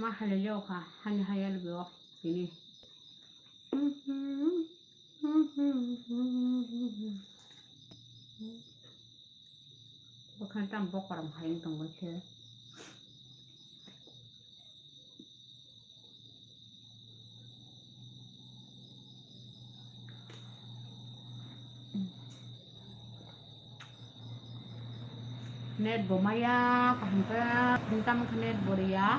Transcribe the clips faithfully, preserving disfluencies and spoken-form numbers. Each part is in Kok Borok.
Hale yo kha, hani hayal bo tini. Bokhan tam bokorom hayung tongwi khe. Net bo maya, kaham khe, phone tamo khe net bo riya.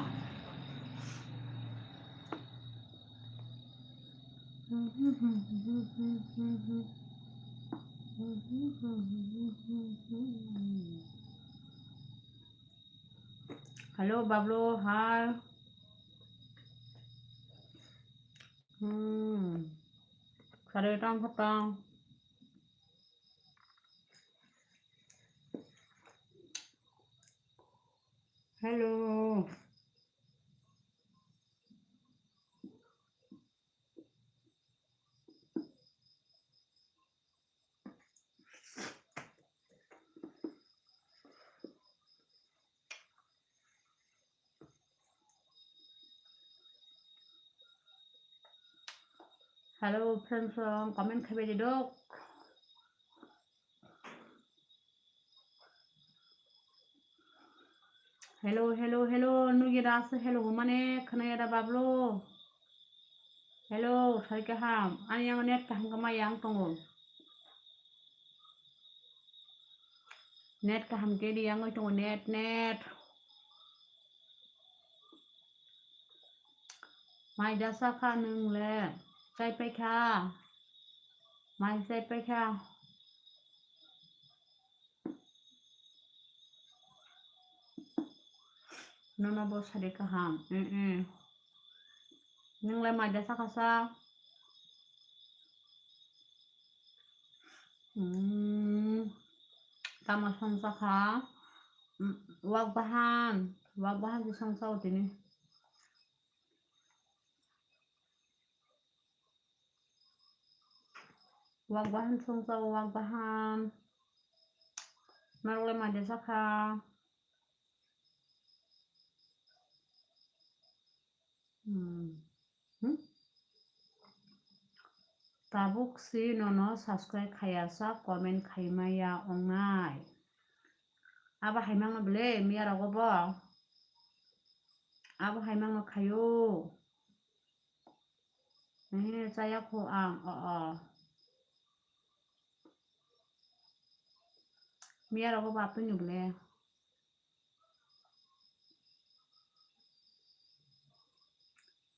Hello, Bablu, hi. Hmm. Sari tang khatang. Hello. Hello, friends, um, comment khai bai di dok. Hello, hello, hello, nugwi da se hello hwnmani khwnaya da Bablu? Hello, sari kaham. Ani yang net kaham kama yang tongo. Net kaham khe di yang tongo, net, net. Mai da sakha nwng le? Chai paikha? Mai chai paikha? Nono bo sari kaham. Mm, mm. Nwng le mai da sakha sa? Mm. Tamo song sakha? Mm, wak bahan. Wak bahan se song sao tini. Wak bahan song sao, wak bahan. Narwkle mai da sakha. Hmm. Hmm? Tabuk si nono subscribe khaya sa, comment khai maya ongnai. Abo hai mangno bele miya rogo bo. Abo hai mangno khayo. Eh, chaya kho ang, o, o. Miya rogo ba twi nw bole.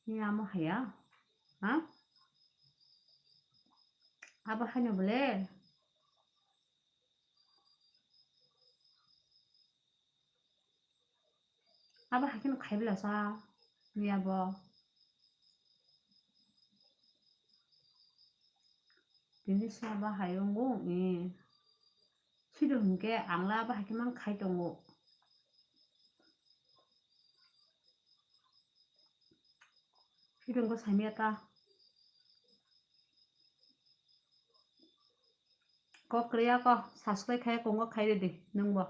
Miya amo haya? Ha? Abo haino bole? Abo hai kheno khai bwla sa, miya bo. Tini sa ba hai wngo, eh. Sido hinkhe ang la abo hai khe mang khai tongo. Sido hinkhe saimya ta. Kok kwrwi ya kok, subscribe khai ya kok, kok khai rwdi nwng bo.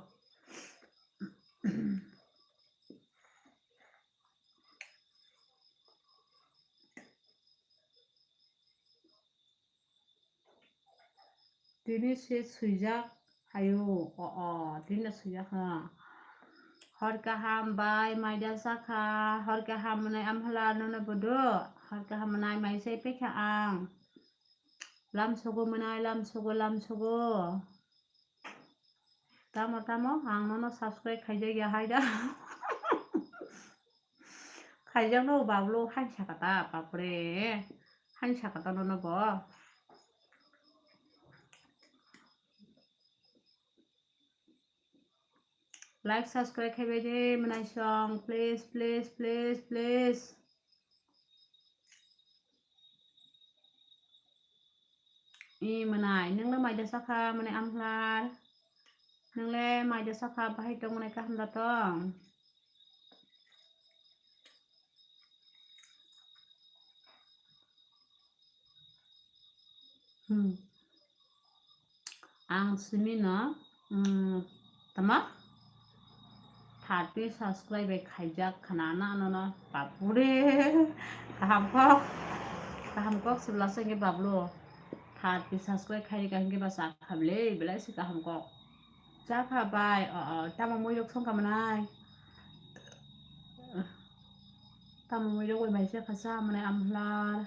Tini se swijak hayo, o, o, tini swijak ha. Hor kaham bai maida sakha, hor kaham mwnai amhala nono bodo, hor kaham mwnai mai sai pekha ang. Lamsogo mwnai, lamsogo, lamsogo. Tamo, tamo, ang nono subscribe khaijak ya hai da. Khaijak no bablo, hain sakata, bapre. Hain sakata nono bo. Like, subscribe khai bai de, mwnai song, please, please, please, please. I mwnai, nwng le maida sakha, mwnai amhlar. Nwng le maida sakha, bahai tong mwnai kaham da tong. Hmm. Ang simi no, hmm, tama? Thirty subscribe bai khaijak khana na nono, bapure. Kaham kok, kaham kok sibla se hwnkhe bablo. Thirty subscribe khairi ka hwnkhe ba cha kha bwle, belai se kaham kok. Cha kha bai, o, o, tamo muirok song ka manai. Tamo muirok bai bai se kha cha manai amhlar.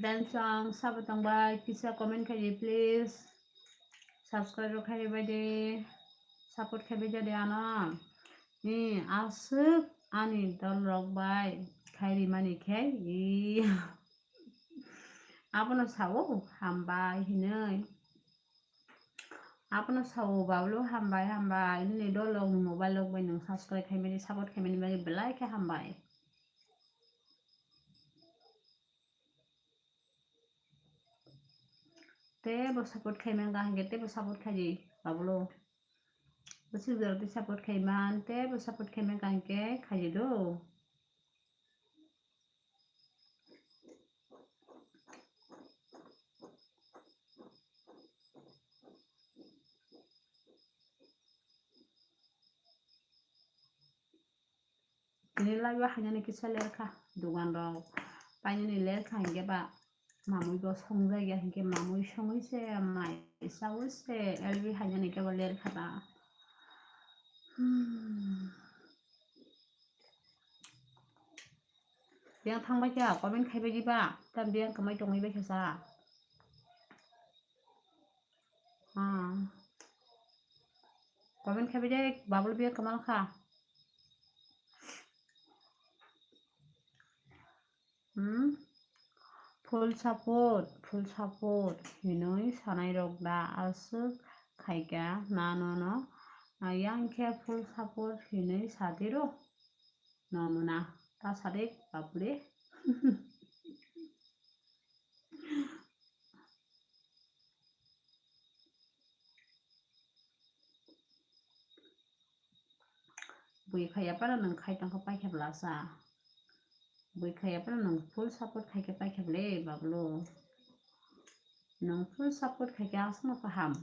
Friends, ang sabo tongbai, kisa comment khaidi, please. Subscribe rok khaidi bai de, support khaidi bai de ano. Ni aswk ani dol rok bai khairi mani khe, i. Abono sao hambai hinwi. Abono sao bablo hambai, hambai. Nini dol rok ni mobile rok bai nwng subscribe khaimani, support khaimani bagwi belai khe hambai. Tebo support khaimani ka hwnkhe tebo support khaidi bablo. Bwswk jora tei support khaiman, tebo support khaiman ka hwnkhe khaidi do. Tini live o hainani kisa lerkha, dogan rok painani lerkha hwnkhe ba mamui bo songjak ya hwnkhe mamui songwi se mai chaui se L B hainani khe bo lerkha da. Hmm. Biyang thangbai kha, comment khaibai diba, tam biyang kwmai tongwi bai kha sa. Ah. Comment khaibai de, babul biyang kwmal kha. Hmm? Full support, full support hinwi sanai rok da aswk khaikha na nono. Ayang khe full support hinwi satiro. Nono na ta sade bapure. Bui khaiya phano nwng khai tongkha paikha bwlasa. Bui khaiya phano nwng full support khaikhe paikha bwle bablo. Nwng full support khaikhe aswkno kaham.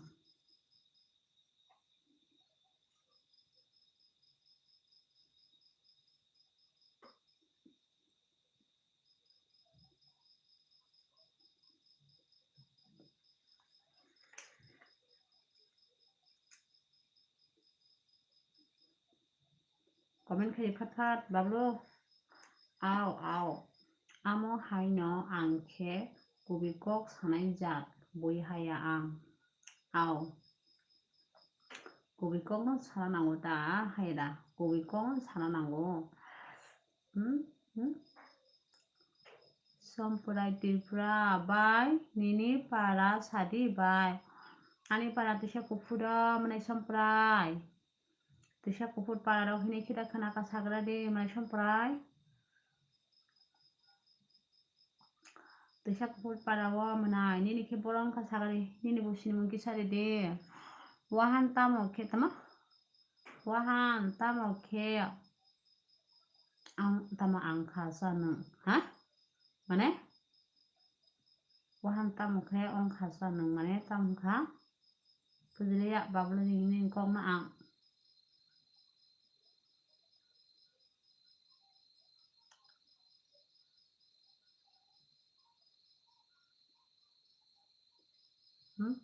Comment khai phat phat bablo. Au, au. Amo haino ang khe kubui kok sanai jat bui haya ang. Au. Kubui kokno sana nango ta, hai da. Kubui kokno sana nango. Hmm? Hmm? Somprai Tripura bai nini para sadi bai. Ani para tisa kuphura mwnai Somprai. Tisa kuphur para rok hinwi khita khana ka sagra de mwnai Somprai. Tisa kuphur para o mwnai, nini khe borok wngkha sagari, nini bo sinimung kisa ridi. Wahan tamo khe tamo? Wahan tamo khe ang tamo ang kha sa nwng, ha? Mane? Wahan tamo khe ong kha sa nwng, mane tamo kha? Pujiliya babuluni nini kokno ang. Hmm?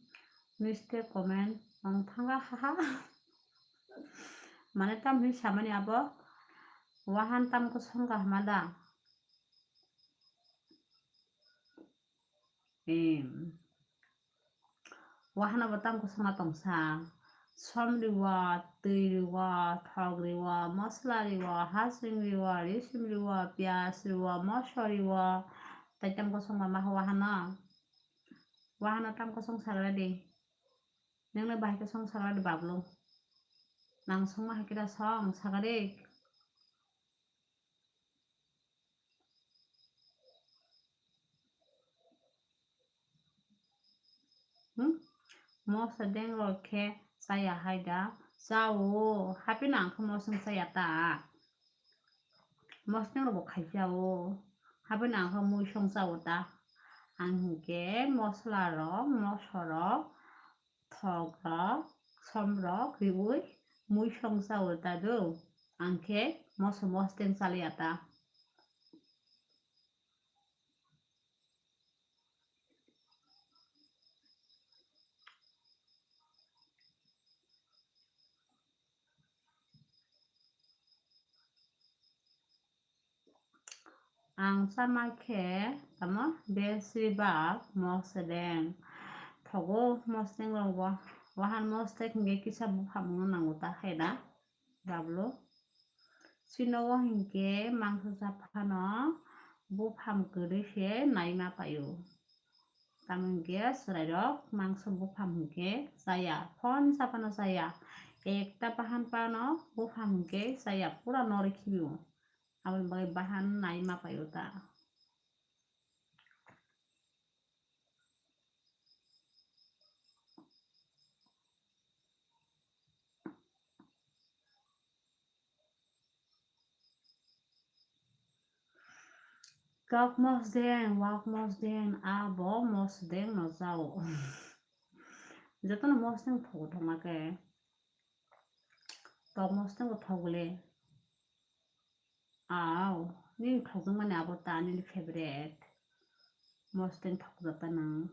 Mistake comment ong thanga haha. Mane tam hinwi samani abo? Wahan tam kosong kaham da? Em. Wahano bo tam kosong tongsa. Som riwa, twi riwa, thok riwa, mosla riwa, hasing riwa, risim riwa, piyaj riwa, moso riwa. Tai tam kosong ma maha wahano. Wahano tam kosong sagra di. Nengno bahai kosong sagra di bablo. Nang songma hai kira song sagra di. Hmm? Moso deng rok khe chaya hai da, Chao, hapheno ang khe mosong chaya ta. Mosong rok bo khai chao. Hapheno ang khe muisong chao ta. Ang hinkhe mosla rok, moso rok, thok rok, som rok riui muisong chao ta do. Ang khe moso mosdeng chaliya ta. Ang chama khe tamo besibak mosdeng thogo, mosdeng rok bo wahan mosdeng hinkhe kisa buphamung no nango ta khaina. Bablo. Chini nogo hinkhe mangsa cha phano buphang kwrwi se naima paio. Tamo hinkhe chwrairok mangsa buphang hinkhe chaya, phone cha phano chaya. Ekta bahan phano buphang hinkhe chaya, pura norwi khibio. Aboni bagwi bahan naima paio ta. Kok mosdeng, wak mosdeng, abo mosdeng no chao. Jotono mosdeng thogo thangma khe. Tok mosdeng bo thogo le. Aw, nini thokjakmani abo ta nini favorite. Mosdeng thokjak ta nwng.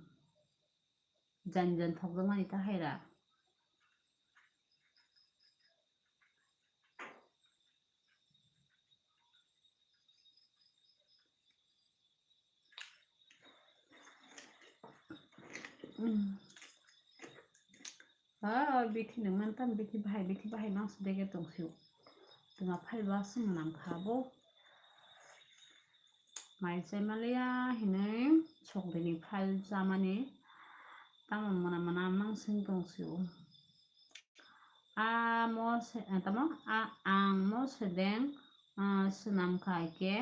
Jan jan thokjakmani ta haira. Hmm. Ah, bithi nang man tam, bithi bahai, bithi bahai mangsa dege tong sio. Tuma phai ba sung nang kha bo. Mai chai maliya hinui sok dini phai chamani. Tamo mona mona mang sing tong sio. A mo se, eh, tamo a ang mo sedeng, ah, swnam khai khe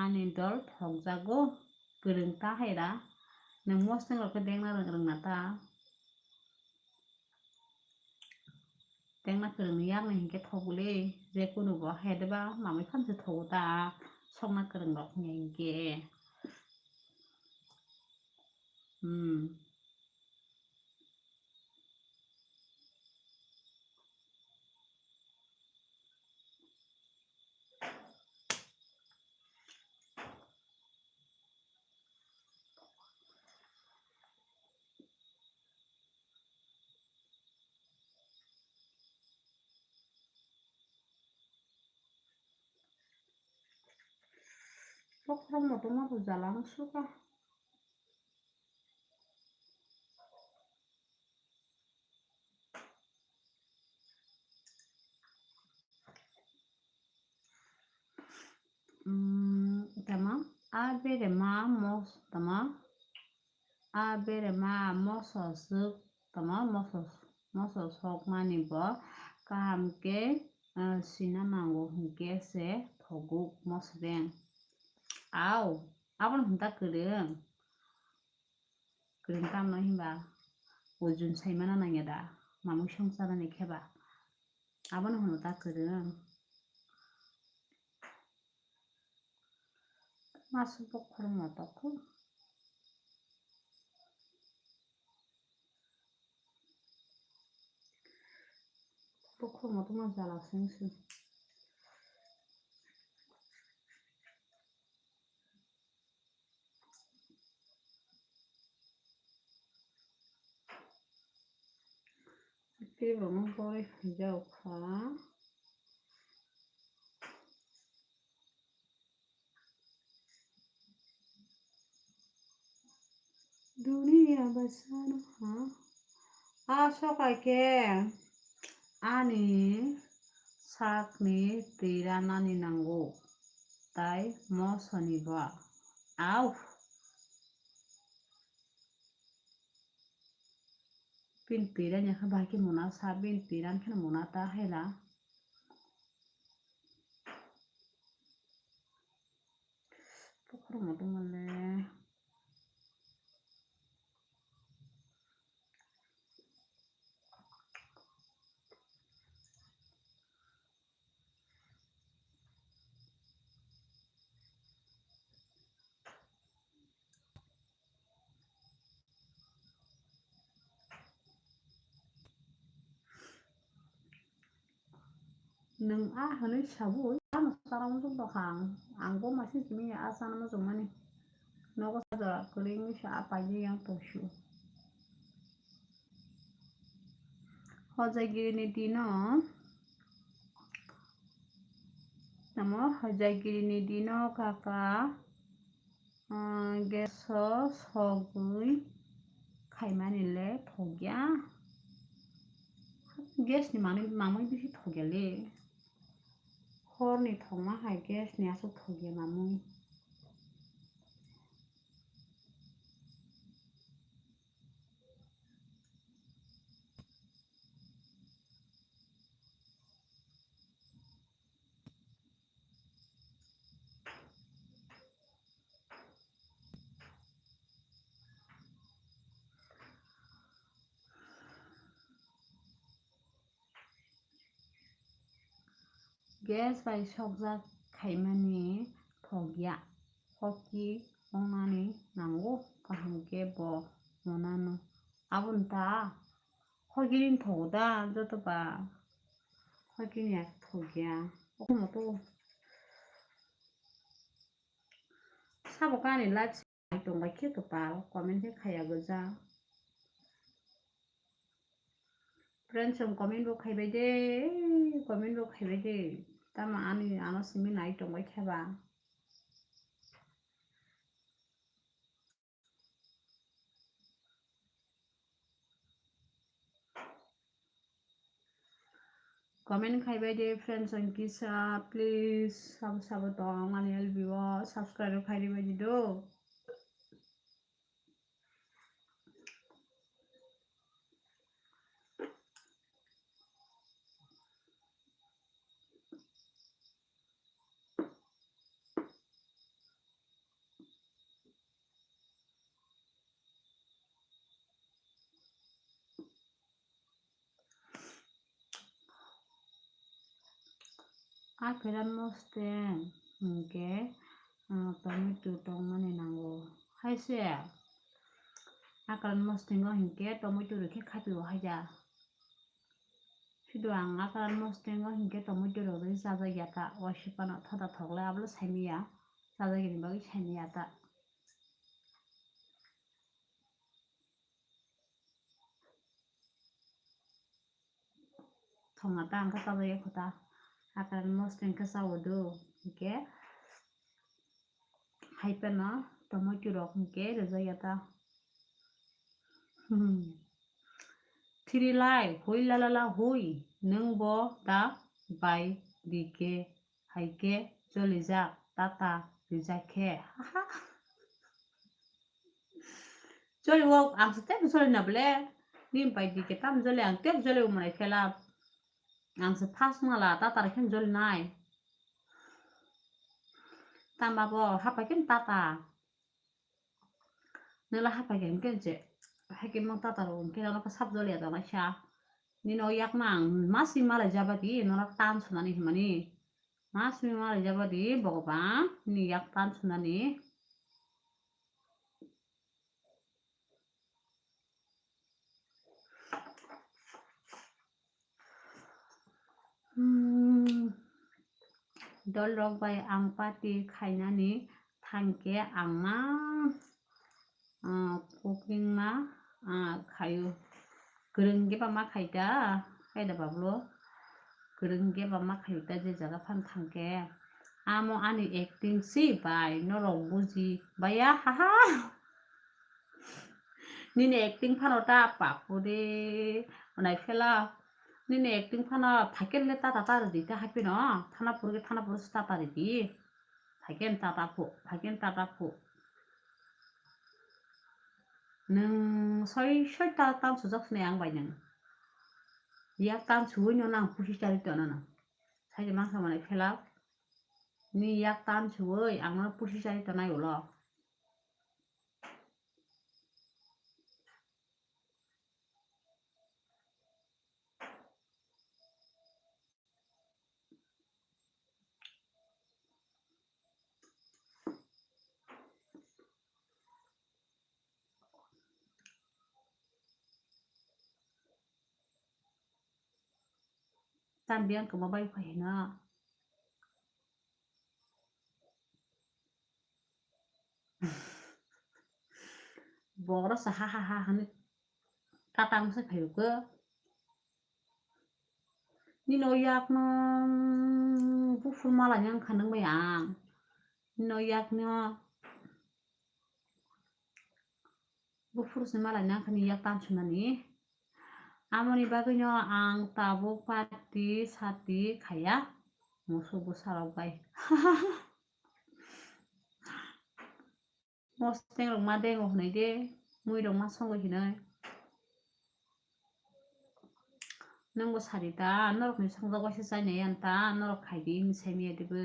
ani dol thokjago, kwrwng ta haira. Nwng mosdeng rok khe dengna rwng rwngna ta. Tengna kwrwngni yakni hinkhe thoguli, je kunu bo hai de ba mamwi khamse thogo ta, sokna kwrwng rok hinkhe. Hmm. Bokhorok motom ma bo jala wng suka. Umm, tamo, a berema mos-, tamo, a berema moso swk, tamo, moso, moso sokmani bo kaham khe, ah, sina nango hinkhe se thoguk mosodeng. Au, abono hwnta kwrwng. Kwrwng tamo hinba ujun saimano nangya da, mamwi songcharani khe ba. Abono hwno ta kwrwng. Masu bokhorok motok kho. Bokhorok motok ma jala seng se. Tei borokno borwi khaijak kha. Duniya basano ha. A sokai khe ani sakni twi ranani nango, tai mosoni ba. Au. Bini twi ranya khe bahai khe mona sa, bini twi ran kheno mona ta haila. Bokhorok motom le. Nwng a hwnwi saui ano chana muchung tongkha ang. Ang bo machine simi a chana muchungmani. Nogo sajora kwrwi wngwi sa a paidi yang tongsu. Hojagiri ni dino, tamo hojagiri ni dino kaka, ah, gas o sogwi khaimani le thokya. Gas ni manwi, mamwi bisi thokya le. Hor ni thokma hai gas ni aswk thokya mamwi. Gas bai sokjak khaimani thokya, hoki wngnani nango, kaham khe bo mwnano. Aboni ta hokirini thogo da joto ba, hokirini ya thokya. Omo to sabo kani live tongbai khe kwpal, comment khe khaya gwja. Friends, chwng comment bo khaibai de, comment bo khaibai de. Tamo ani ano simi nai tongbai khe ba. Comment khaibai de friends, chwng kisa please sabo sabo tong ani L B o subscribe khaibai de do. Akran mosteng hwnkhe, ah, tomato tongmani nango. Haise akran mostengo hinkhe tomato rwkhe khapio haida. Phido ang akran mostengo hinkhe tomato rwgwi chajakya ta, waisa phano thota thok le abole saimanya, chajakya ni bagwi saimanya ta. Thongna ta ang khe chajakya kho ta. Akran mosteng khe chao do. Hinkhe hai phano tomato rok hinkhe rwjakya ta. Hmm. Thiri lai, hui la la la hui, nwng bo da bai di khe, hai khe jolijak, tata rijak khe. Joli o ang se tei joli na bole. Ni bai di ke tam joli ang tei joli o manai phela. Ang se first mala tata rok khe joli nai. Tamba bo hapai khe tata. Nela hapai khe hwnkhe je. Hai khe mang tata rok hwnkhe nono sab joli ya tongnai sa. Nini o yak ma ang masi malai jaba di nono tan sunani hwnmani. Masi malai jaba di Bhagwan ni yak tan sunani. Hmm. Dolrok bai ang party khainani thangkhe ang ma, ah, cooking ma, ah, khaio. Kwrwng khe ba ma khai ta, khai da bablo. Kwrwng khe ba ma khai ta je jaga phan thangkhe. Amo ani acting si bai norok buji baya, haha. Nini acting phano ta papu de, onai phela. Nini acting phano phaikhe le tata ta rwdi ta haphino. Thana purge thana purge tata rwdi. Phaikhe tata phu, phaikhe tata phu. Nwng soi soi ta tam sujak sini ang bai nwng. Yak tam suwi no nang pusi chari tono no. Sai de mangsa manai phela. Ni yak tam suwi ang no pusi chari tonai ulo. Tam biyang kwma bai phai hino. Borok sa ha ha ha hani tatang se phaio khe. Nino yakno buphur mala yang khanang bai ang. Nino yakno buphur se mala yang khani yak tan sunani. Amoni bagwino ang tabuk party sati khaya. Musu bwsarok bai. Mosteng rok ma dengo hinui de, mui rok ma songo hinui. Nang bo sari ta, norok ni songjak waisa chai nai yan ta, norok khai di hinui sai maya de bo.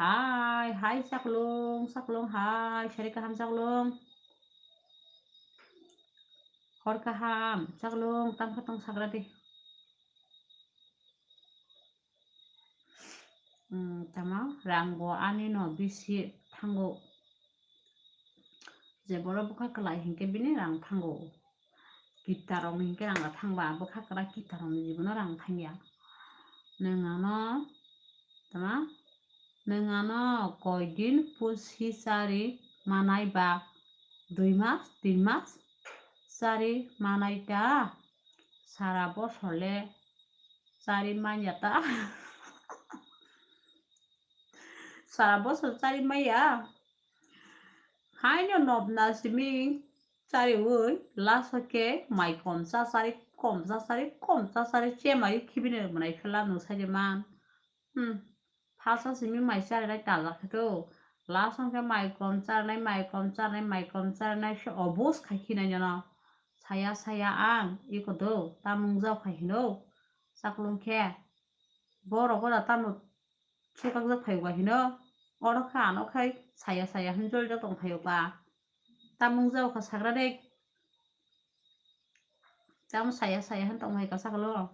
Hai, hai, chaklung, chaklung, hai, sari kaham chaklung. Hor kaham, chaklung, tang kha tong sagra di. Hmm, tamo, rang bo ani no bisi thango. Je boro bwkha kwlai hinkhe bini rang thango. Kita rok hinkhe rang thangba, bwkha kwlai kita rok ni jibono rang thangya. Nwng ano, tama? Nwng ano koi din pusi chari manai ba, dui mas, tin mas chari manai ta, sara bosor le chari manya ta. Sara bosor chari maya. Haino nobna simi chari ui, last o khe mai komsa chari, komsa chari, komsa chari, chemari khibini rwmani phela nwng sai de man. Hmm. Phasa simi mai charinai talak khe to. Last o khe mai kom charinai, mai kom charinai, mai kom charinai se obos khai khinai nono. Saya saya ang iko do, tamung jao khai hino. Chaklung khe. Borok ora tamo sukakjak phaio ba hino. Oro kha ano khai saya saya hin joljak tong phaio ba. Tamung jao kha sagra de. Tamo saya saya hin tong hai ka sakalo.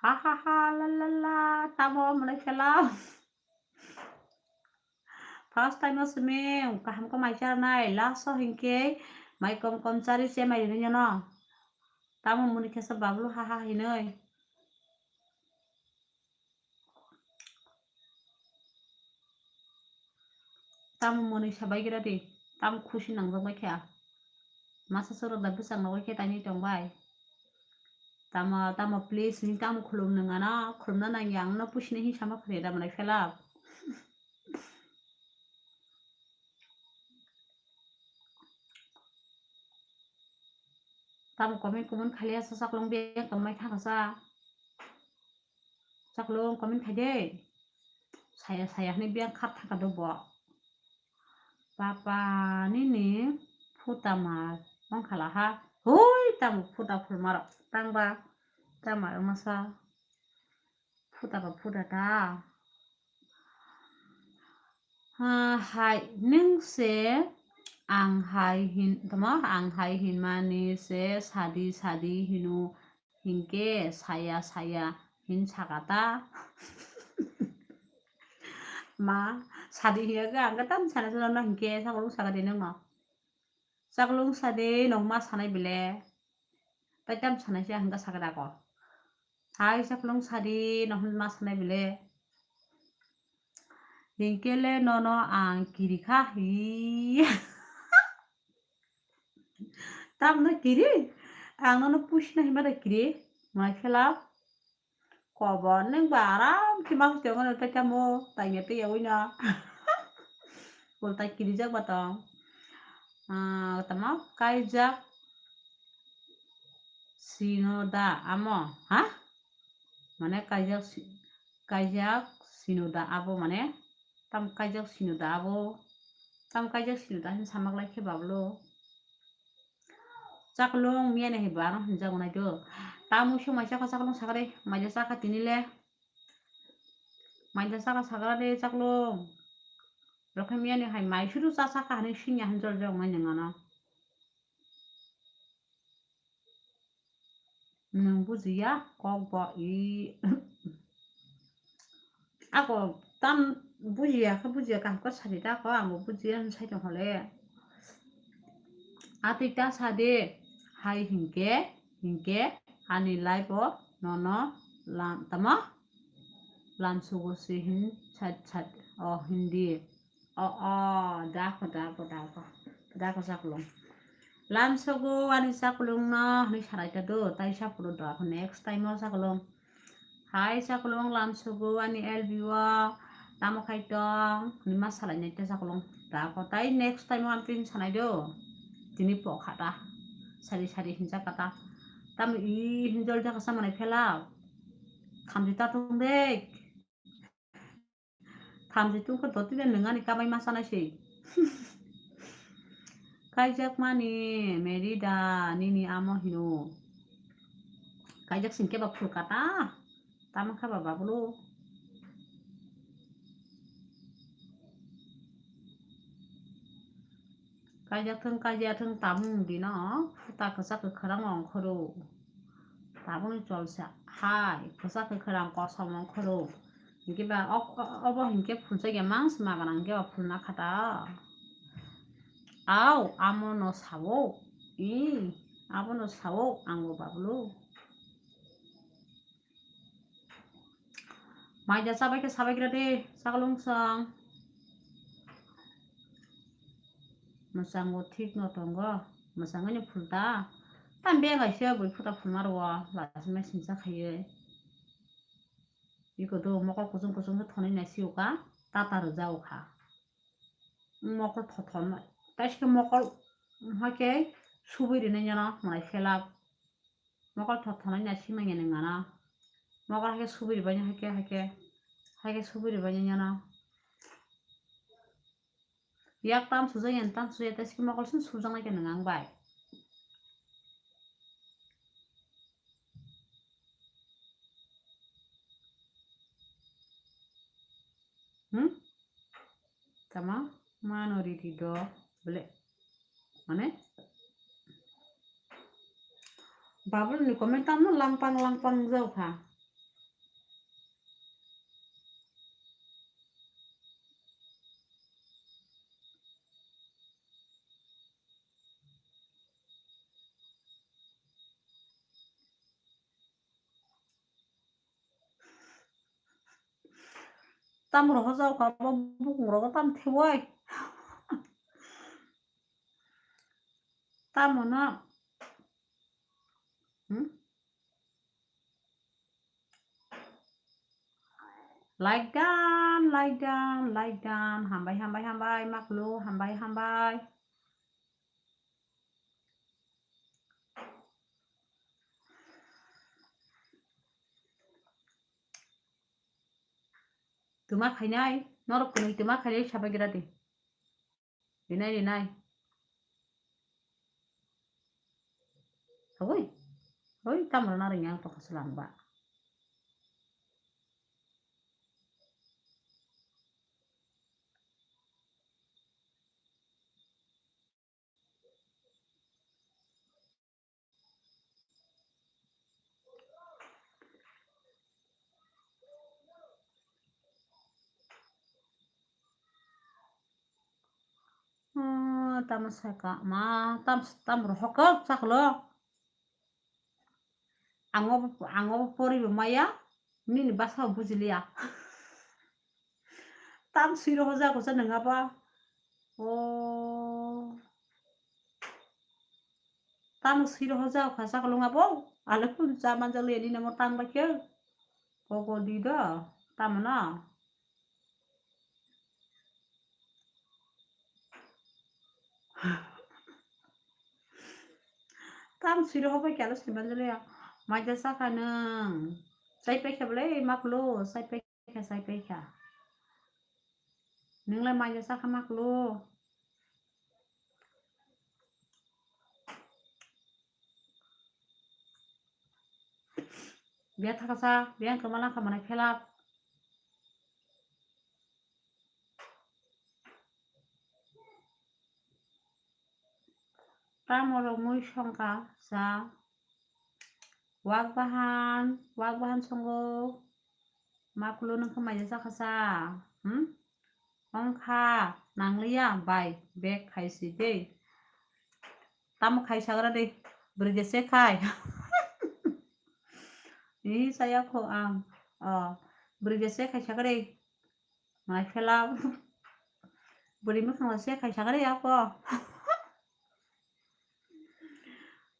Ha ha ha la la la, tamo mwnai phela. First time o simi kaham khe mai charinai, last o hinkhe mai kom kom chari se mai rinai nono. Tamo mwnwi khe sa bablu ha ha hinoi. Tamo mwnwi sabai gira di, tamo khusi nangjak bai kha. Masa soro da bwsang rogwi khe taini tong bai. Tamo, tamo, please, ni tamo khulum nang ano, khulumna nang yang no pusi ni hin sama khare da manai phela. Tamo comment comment khaliya sa chaklung beng tongmai thangsa. Chaklung comment khai de. Saya saya hwnwi beng khat thangka do bo. Papa nini phuta ma wngkhala ha. Hoi tamo phuta phulmarok tangba. Tamo masa phuta ba phuta ta. Ha, hai, nwng se ang hai hin, tamo, ang hai hinmani se sadi, sadi hino hinkhe saya, saya hin saka ta. Ma, sadi hiya khe ang khe tam sana sana no hinkhe sakolung saka de nwng no. Chaklung sadi nong ma sanai bile. Tai tam sanai se hingka sakra ko. Hai chaklung sadi nong ma sanai bile. Hinkele nono ang kiri kha hi. Tam no kiri. Ang nono push na hima da kiri. Mai khela. Kobo nwng ba aram khe ma hwtwi tongo tai tamo taimya twi yaui no. Ulta kirijak ba tong. Ah, tamo kaijak sino da amo, ha? Mane kaijak si-, kaijak sino da abo mane? Tam kaijak sino da abo. Tam kaijak sino da hin samak lai khe bablo. Chaklung miya ni hai baro hinjak nai do. Tamo se mai chakha chaklung sakre, mai da chakha tini le. Mai da chakha sakra de chaklung. Rokhe miya ni hai mai sudu cha chakha hani sinya hin jol jok nai nang ano. Nwng bujiya kok bo i. Ako tam bujiya khe bujiya kaham khe sadi ta kho, ang bo bujiya hwn sai tong hole. Atwi ta sa de, hai hinkhe, hinkhe ani life o nono lam, tamo? Lamsogo se hin sat sat, o hindi. O, o, dako, dako, dako. Dako chaklung. Lamsogo ani chaklung no hinwi sanai ta do, tai saphuru dako next time o chaklung. Hai chaklung lamsogo ani L B o tamo khai tong, hinwi ma salai nai ta chaklung. Dako tai next time o ang tini sanai do. Tini po kha ta. Sari sari hinjak kha ta. Tamo i hinjol jaka sa manai phela. Thamchi ta tong de. Thamchi tungkha dotile nwng ani kabai ma sanai se. Kaijak mani Merida nini amo hino. Kaijak singke ba phul kata. Tamo kha ba babulu. Kaijak thung, kaijak thung, tabung dino, puta kwchak kwkhwrang ongkhoro. Tabungni cholsa hai, kwchak kwkhwrang kosom ongkhoro. Hinkhe ba ok-, o-, obo hinkhe phulsa ya mang sima gana hinkhe ba phulna khata. Au, amo no sao. I, abo no sao, ango babulu. Maija chabai khe sabai gra de, chaklung sang. Mwchango thik no tongo, mwchangwi no phulta. Tam bengai se bui phuta phulma rwo, lachimai singcha khaiwi. Iko do mokol kuchung kuchung khe thonwi nai siyuka, tata rwjao kha. Mokol thothon, taisike mokol, hake subui rinai nyono, mwnai phelak. Mokol thothono nya simanya nangana. Mokol hake subiri banya hake, hake, hake subiri banya nyana. Yak tam sujanya, tam sujaya, tei siki mokol sin sujaknai khe nang ang bai. Hmm? Tama mano riri do bele. Mane? Babul ni comment tamo langpang langpang jao kha. Tam rohorjak kha, bo bukung rogo tam thewai. Tamo no. Hmm? Like dan, like dan, like dan. Hambai, hambai, hambai, maklu, hambai, hambai. Tuma khainai, norok kwnwi tuma khainai sabai gra di. Rinai, rinai. Oi, oi, tamo rwna rwngya ang tongkha swlang ba. Hmm, tamo saka ma, tam, tam rohok kok saklo. Ang obo, ang obo poribo maya, nini basa bo bujiliya. Tam sui rohorjak kha sa nang abo. O. Tamo sui rohorjak kha sa kolong abo. Ale kun cha manjak le nini mo tang bai khe. Pogo di do. Tamo na. Tam sui rohor bai khe alo sui manjak le. Maija sakha nang. Sai pai khe bole maklo, sai pai kha, sai pai kha. Nunglai maija sakha maklo. Biya thakasa, biya kwmala kha manai phelap. Tamo rok mui songkha sa. Wak bahan, wak bahan songo. Maklo nung khe maija sakha sa. Hmm? Ongkha nangliya bai bag khaisi de. Tamo khai sagra de. Bwrwi de se khai. Ni saya kho ang. O, bwrwi de se khai sagra de. Mai phela. Bwrwi mwkhang se khai sagra de ako.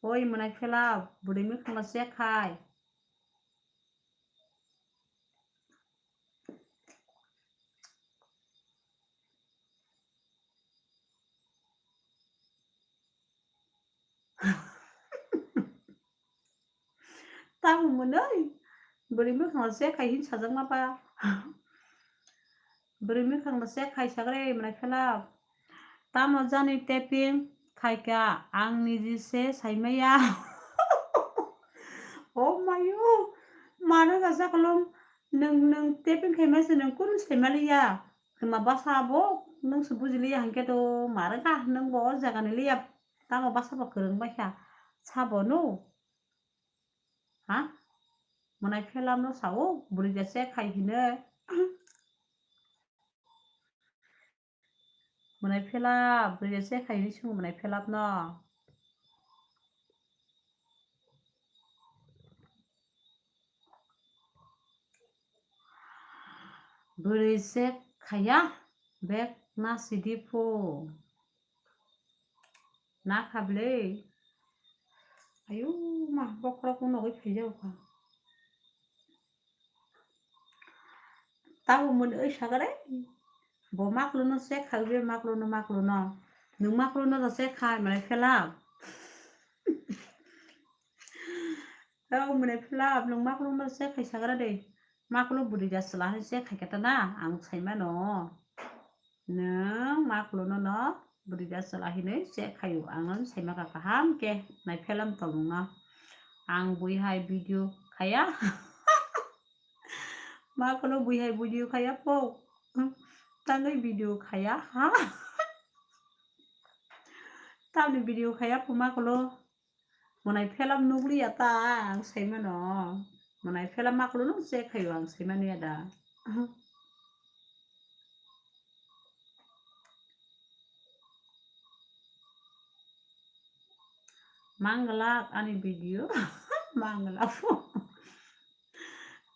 Oi, mwnai phela, bwrwi mwkhang se khai. Tamo mwnwi? Bwrwi mwkhang se khai hin sajakma ba? Bwrwi mwkhang se khai sagre mwnai phela. Tamo jani taping khaika ang niji se saimaya. Oh mayo, mano gasa kolom nwng, nwng taping khaima se nwng kunu saimaliya. Khwma basa bo nwng se bujiliya hinkhe to marwkha nwng bo o jaga ni liya. Tamo basa bo kwrwng baikha. Sabo no? Ha? Mwnai phelam no sao, bwrwi da se khai hinwi. Mwnai phelap, bwrwi se khai hinwi swngo mwnai phelap no. Bwrwi se khaya, bek na sidi phu. Na kha bwle. Ayu ma, bokhorok no nogwi phaijago kha. Tamo mwnwi sagare. Bo maklo no se kha, be maklo no, maklo no. Nwng maklo no da se kha, mwnai phelap. Tamo mwnai phelap, nwng maklo no se khai sagra de. Maklo bwrwi da chwla hai se khai khe ta na, ang sai mano. Nwng maklo no no bwrwi da chwla hinwi se khaio, ang no sai maka kaham khe nai phelam tongmung no. Ang bui hai video khaya. Maklo bui hai video khaya po. Tangwi video khaya ha. Tamni video khaya po maklo. Mwnai phelap nukliya ta ang sai mano. Mwnai phelap maklo no se khaio ang sai mani ada. Manglak ani video. Manglak.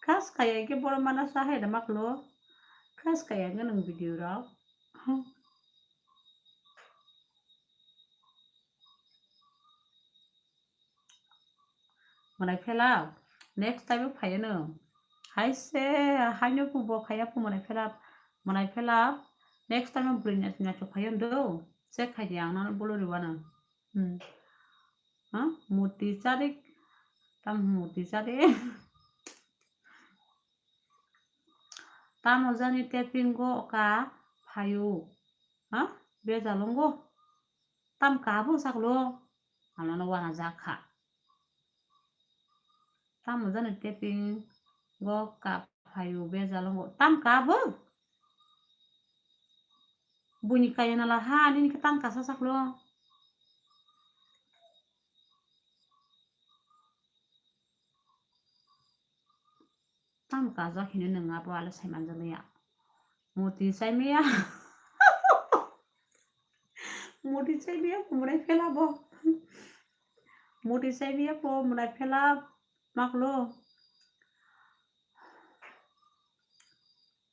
Khas kaya ke boro mana sa hai da maklo. Khas kaya ke nang video rok. Mwnai phelap. Next time o phaiya no. Hai se, haino phu bo khaiya phu mwnai phelap. Mwnai phelap. Next time o bwrwi naithok naithok phaiya do. Check khai di ang no bolo riwano. Hmm. Ha? Muti charik. Tam muti charik. Tamo jani taping go ka phaio. Ha? Bejalongo. Tam ka bo saklo. Ano no wana jakha. Tamo jani taping go ka phaio bejalongo. Tam ka bo. Buini kaya nala ha, nini khe tam kasa saklo. Tam kajak hino nwng abo ale sai manjakya. Muti chaimaya. Muti chaimaya po mwnai phelap bo. Muti chaimaya po mwnai phelap maklo.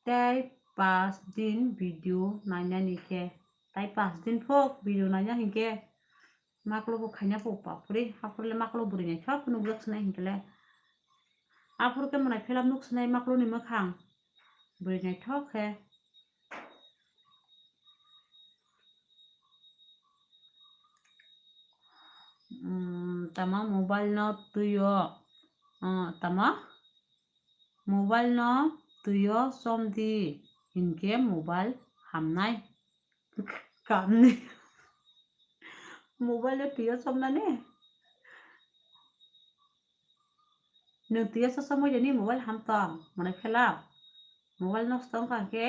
Tei pas din video nainani khe, tai pas din phok video naina hinkhe, maklo bo khaina po papuri, haphurle maklo bwrwi naithok khe nukjak sinai hinkhe le. Aphuru khe mwnai phelap nuk sinai maklo ni mwkhang. Bwrwi naithok khe. Hmm, tama mobile no twi o, ah, tama mobile no twi o chom di, hinkhe mobile hamnai. Kamni. Mobile no twi o chomnani? Nwng twi o chom chom bai de ni mobile ham tong, mwnai phelap. Mobile nosto wngkha khe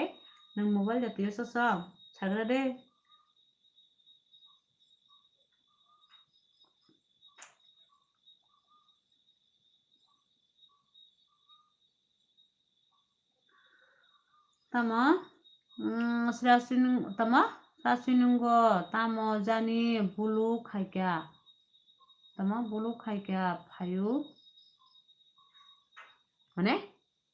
nwng mobile de twi o chom chom sagra de. Tamo, mm, srasing tamo, Aswinungo tamo jani bulu khaikha. Tamo bulu khaikha phaio. Mane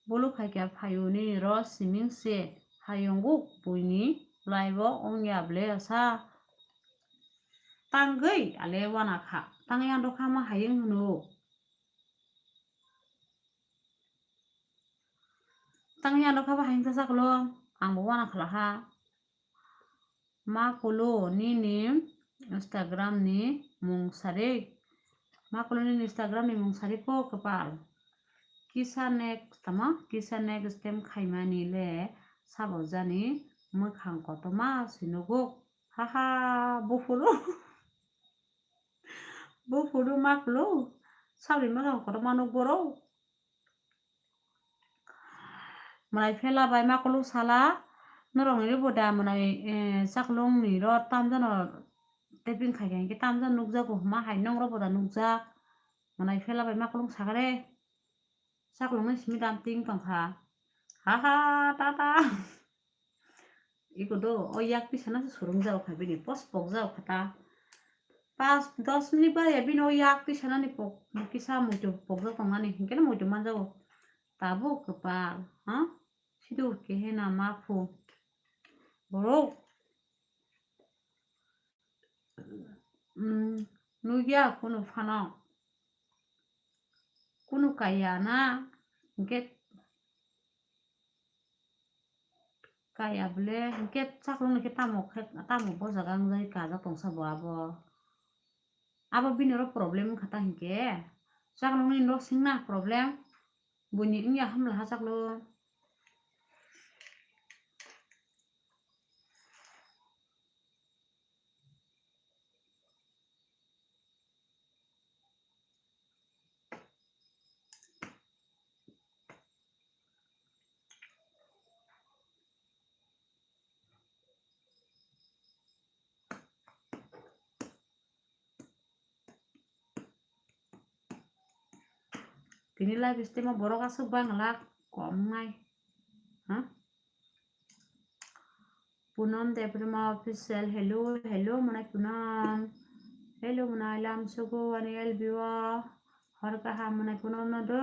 bulu khaikha phaio nini ro siming se hayungo buini live o wngya ble sa. Tangwi ale wana kha. Tangwi andokha ma hayung hwno. Tangwi andokha ba hayung sa saklo. Ang bo wana khala ha. Ma kulu nini Instagram ni mung sari. Ma kulu nini Instagram ni mung sari ko kwpal. Kisa next tamo, kisa next time khaimani le sabo jani mwkhang kotorma sinuguk. Haha, buphuru. Buphuru ma kulu. Sabri mwkhang kotorma nuk borok. Mwnai phela bai ma kulu sala, norok ni bo da mwnai, eh, chaklong ni ro tamjano taping khai khai khe tamjano nukjago hwnma hai nongrok bo da nukjak. Mwnai phela bai ma kulu sakare, chaklong ni simi dam ting tongkha. Ha ha, ta ta. Iko do, o yak tisa na se surung jao kha bini, pos pok jao kha ta. Pas dos minute bar ya bini o yak tisa nani pok, kisa muitu pok jao tong nani, hinkhe no muitu man jao. Tabuk kwpal, ha? Sidu kehe na ma phu. Borok. Mm, nugya kunu phano. Kunu kaya na, hinkhe kaya bole, hinkhe chaklong ni khe tamo khe, tamo bo jaga wngjagwi kajak tongsa bo abo. Abo bini oro problem wngkha ta hinkhe. Chaklong ni nok singna problem. Buini wngya hamla ha chaklong. Tini live stream o borok aswk bangla kom nai. Ha? Punam Debbarma official, hello, hello, mwnai Punam. Hello, mwnai lamsogo ani L B o. Hor kaham mwnai Punam no do.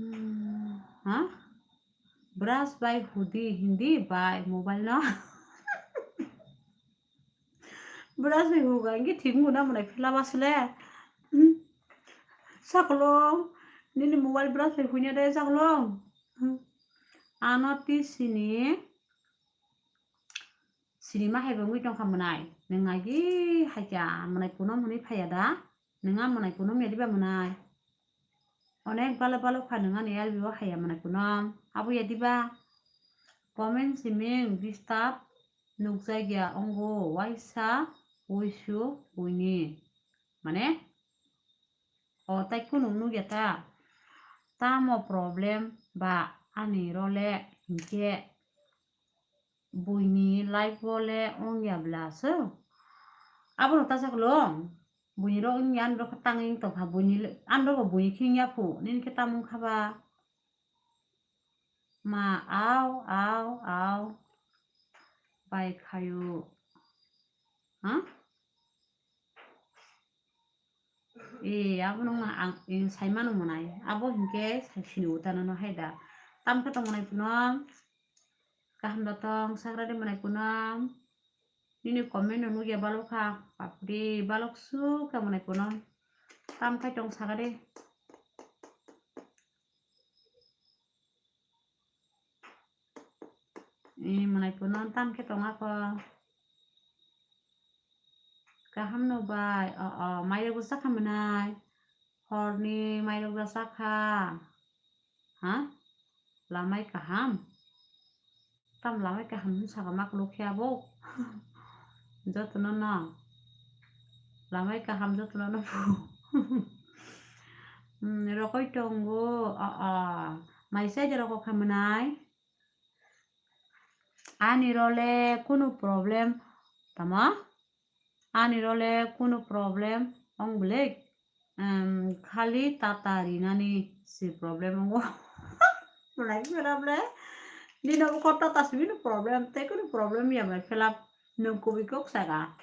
Hmm, ha? Brush bai hudi hindi bai mobile no. Brush bai huga inge thik muna muna phila basle. Hmm. Saklo, nini mobile brush bai hunya de saklo. Hmm. Ano tisini. Sinima hai bo wngwi tongkha mwnai. Nwng agi hai kha mwnai Punam hwnwi phaiya da? Nwng a mwnai Punam ya diba mwnai? Onek balo balo kha nwng ani L B o haiya mwnai Punam. Abo ya diba? Comment siming disturb nukjakya ongo waisa uisu uini. Mane? O tai kunu nukya ta? Tamo problem ba ani role hinkhe buini life o le wngya bla se. Abono ta saklo buini ro wngya ani ro khe tangwi tongkha buini le, ani ro bo buini khe wngya phu nini khe tamo wngkha ba? Ma au au au bai khaio. Ha? E, abono ma ang, e, saimano mwnai. Abo hinkhe sai sini utano no hai da. Tamkhe tong mwnai Punam. Kaham da tong, sagra de mwnai Punam. Nini comment no nukya balok kha. Bapre, balok suk khe mwnai Punam. Tamkhe tong saga de. E, mwnai Punam tamkhe tong ako. Kaham no bai. O, o, mairok bo chakha mwnai. Horni mairok bo chakha. Ha? Lamai kaham. Tam lamai kaham hwn saka mak lukhe abo. Jotono no. Lamai kaham jotono no. Hmm, rokoi tongo. O, o. Mai sai de rokok kha mwnai. Ani role kunu problem Tamo? Ani role kunu problem ong bwlek. Em, khali tata rinani si problem ongo. Belai problem le. Nini obo kok tata simi no problem, tei kunu problem ya bai phela nwng kubui kok saka.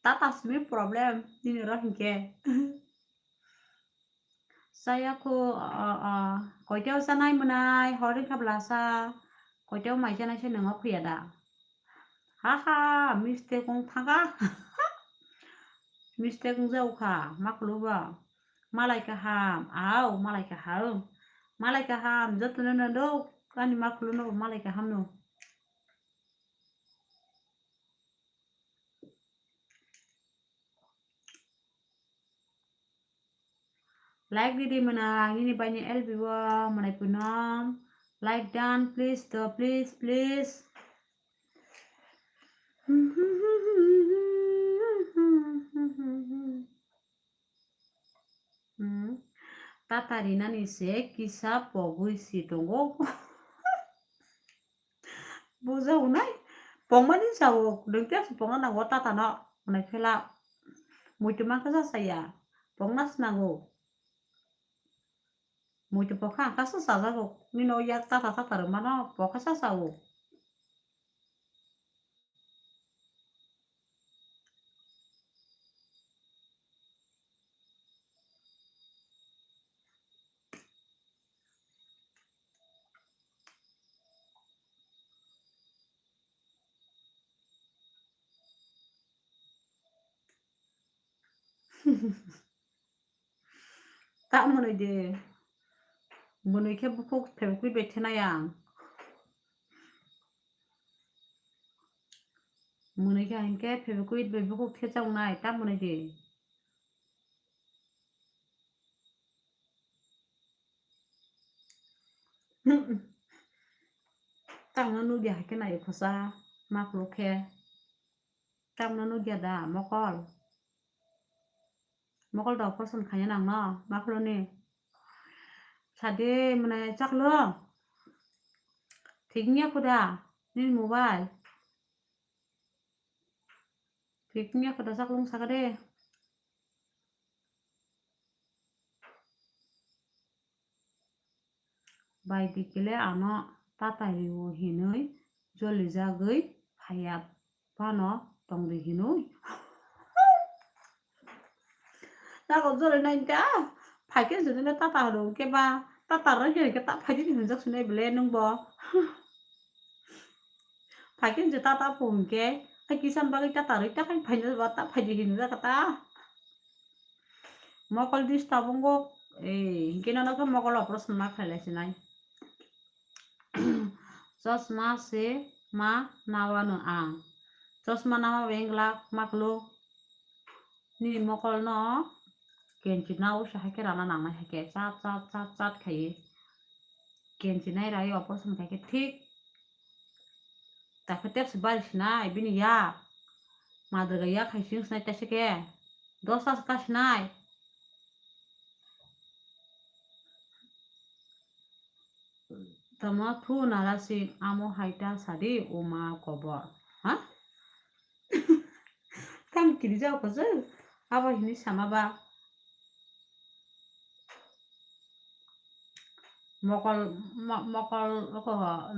Tata simi problem nini oro hinkhe. Chaya kho, a, a, koiteo chanai mwnai, hor wngkha blasa, koiteo mai chanai se nwngo phiya da. Ha ha, mistake wng thangkha. Mistake wng jago kha, ma khwlwkba. Malai kaham, au, malai kaham. Malai kaham, jotono no do, ani ma khwlwkno bo malai kaham no. Like didi mwnang, nini baini L B o mwnai punom. Like done, please do, please, please. Hmm. Tata rinani se kisa pogwi si tongo. Buja unai, pongmani sao, dengte si pongna nango tata no, unai phela. Muitu mangkha sa saya, pongna snango. Muitu pokha angkha sa sajago, nino yak tata tata rwmano, pokha sa sao. Ta mwnwi de. Mwnwi khe bukhuk phebukwi bethenai ang. Mwnwi khe hinkhe phebukwi bai bukhuk thechaunai, ta mwnwi de. Tamo nukya hai khe nai khosa, ma khuluk khe. Tamo nukya da mokol. Mokol da operation khaina nangno, ma khuluni. Sade mwnai chaklo. Thik wngya kho da nini mobile. Thik wngya kho da chaklung saka de. Bai dikile ano tatai rio hinwi jolijagwi phaiya phano tongdi hinwi. Nako joli nai ta phaikhe jodi no tata hwrwng khe ba tata rw khe ta phaidi hinjak sinai bele nwng bo. Phaikhe je tata phung khe, ai kisan bagwi tata rwi ta khai phaina ba ta phaidi hinjak ta. Mokol disturb wngkha, eh, hinkhe nono khe mokol operation ma khlai lai sinai. Chosma se ma nawano ang. Chosma nama bengla maklo. Nini mokol no kenchi nao sa hai khe rana nangnai hai khe chat, chat, chat, chat khai. Kenchi nai rai operation khai khe thik. Takhe tepsi bari sinai bini yak. Madrga yak khai sing sinai tese khe. Dosta se ka sinai. Tamo thu narasi amo hai ta sadi uma kobor. Ha? Tam kiri jao ko je. Abo hini sama ba. Mokol, mo-, mokol oko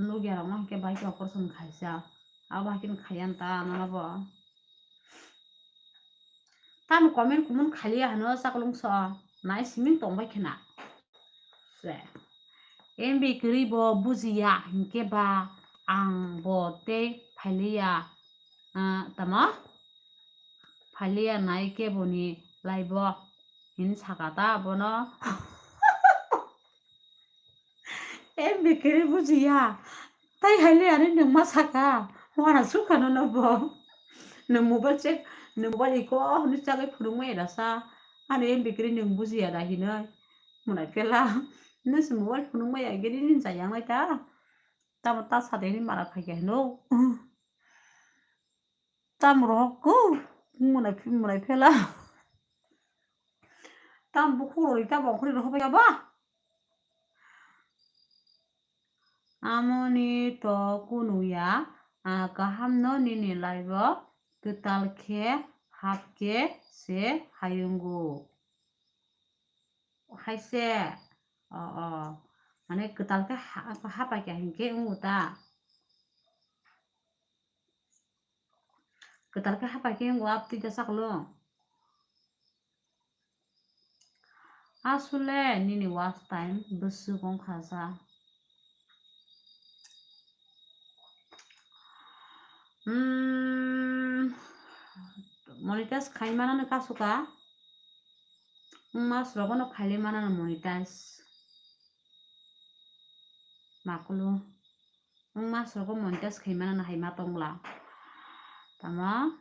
nugya rok no hwnkhe bai khe operation khaisa. Abo hai khe khaiya ta nono bo. Tamo comment kumun khaliya hano chaklung so nai siming tongbai khena. Se. M B kwrwi bo bujiya hinkhe ba ang bo tei phailiya, ah, tamo? Phailiya nai keboni laibo hin saka ta bono. M B kwrwi bujiya. Tai haile ani nwng ma saka. Wana sukha nono bo. Nwng mobile check, nwng mobile iko hwnwi chagwi phunukmaya da sa. Ani M B kwrwi nwng bujiya da hinwi. Mwnai phela. Nwng se mobile phunukmaya gini nini chayang lai ta. Tamo ta sade hinwi mara phaikha hino. Tam rohok ko mwnai, mwnai phela. Tam bukhuk rori ta bongkhorwi rohorbai ya ba? Amoni to kunuya, ah, kaham no nini laibo Kwtal khe hap khe se hayungo. Hai se, o, o, mane kwtal khe ha-, hapa khe hinkhe wngo ta. Kwtal khe hapa khe wngo abtwi da chaklo. Asole nini watch time bwswk wngkha sa. Hmm, monetize khai manani kasu ka. Wngma srogo no khaile manani monetize. Makulu. Wngma srogo monetize khai manani hai ma tongla. Tamo?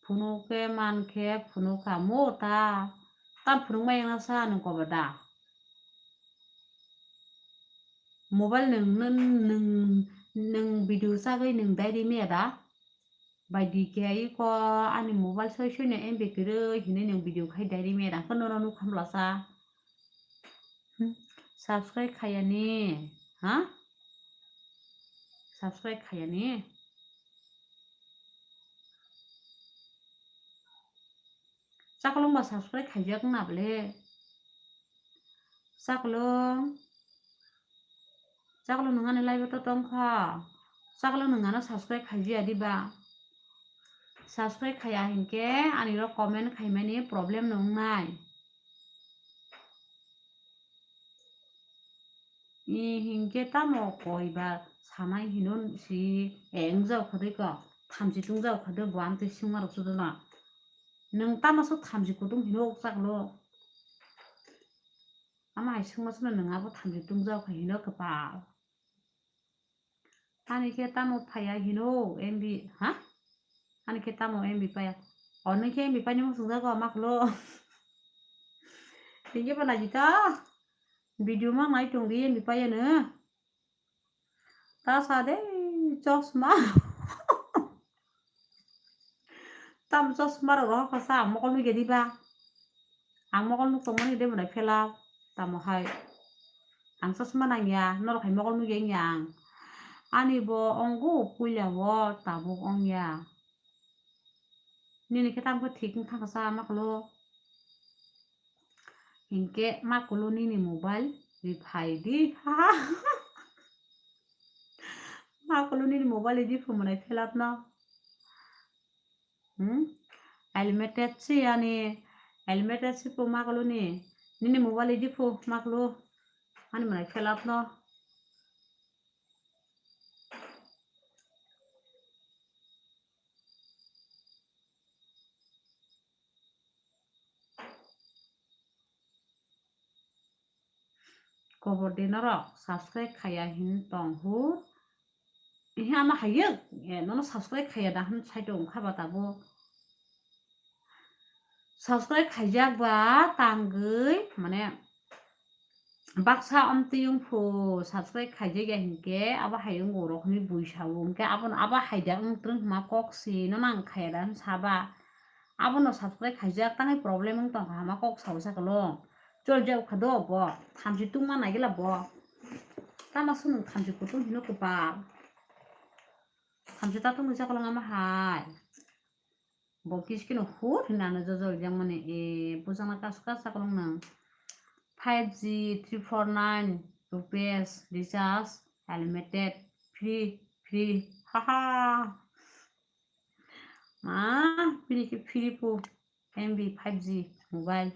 Phunuk khe man khe phunuk kha mo ta. Tam phunuk ma yang sa nung kobo da. Mobile nung, nung, nung, nung video sagwi nung diary maya da. Bai di khe ai ko ani mobile soi soi no M B kwrwi hinwi nung video khai diary maya da. Kono no nuk hamla sa. Hmm. Subscribe khayani. Ha? Subscribe khayani. Chakolong ba subscribe khaijak na bole. Chakolong. Chakolong nung ani live o to tong kha. Chakolong nung ano subscribe khaijiya di ba. Subscribe khaiya hinkhe ani rok comment khaimani problem nung nai. I hinkhe tamo koi ba sanai hino si, eh, wngjao kha dei ko, thamchi tungjao kha dei bo amtwi swngma rok sudo na. Nwng tamo so thamchi kutung hino ukchak lo. Ama hai swngma sano nwng abo thamchi tungjao kha hino kwpal. Ani khe tamo phaiya hino M B, ha? Ani khe tamo M B paiya. Ono khe M B paini muchungjago ama khlo. Tini bo naidi ta. Video ma nai tong di M B paiya no. Ta sa de chosma. Tam chosma rok rohor kha sa, mokol nugya di ba. Ang mokol nuk tongmani de bo nai phelak. Tamo hai. Ang chosma nangya, norok hai mokol nugya wngya ang. Ani bo onggo puila o tabuk ongya. Nini khe tamo khe thik wng thang kha sa ma kolo. Hinkhe ma kolo nini mobile ri phai di. Ma kolo nini mobile ri di phumanai phelak no. Hmm? Helmeted si ani, helmeted si phu ma kolo ni. Nini mobile ri di phu ma kolo. Ani manai phelak no. Kobor de norok subscribe khaiya hin tong hu. Ehe ama hayuk, eh, nono subscribe khaiya da hin sai tong kha ba tabo. Subscribe khaijak ba tangwi, mane, baksa amtwi wng phu subscribe khaijak ya hinkhe, abo hai wng rok hinwi bui sao, hinkhe abono abo hai da wng twrwng hwnma kok si no nang khaiya da hin sa ba. Abono subscribe khaijak tangwi problem wng tong kha hwnma kok sao sa kolo. Chol jak kha do bo, thamchi tungma naigila bo. Tama swnung thamchi kutung hino kwpal. Thamchi ta tungwi sa kolo ama hai. Bo kiskino hur hinwi ano jojol yang mani, e, bujana kas kas chakolong nang. Five G three four nine rupees recharge unlimited free, free. Haha. Ma, bini khe free po M B five G mobile.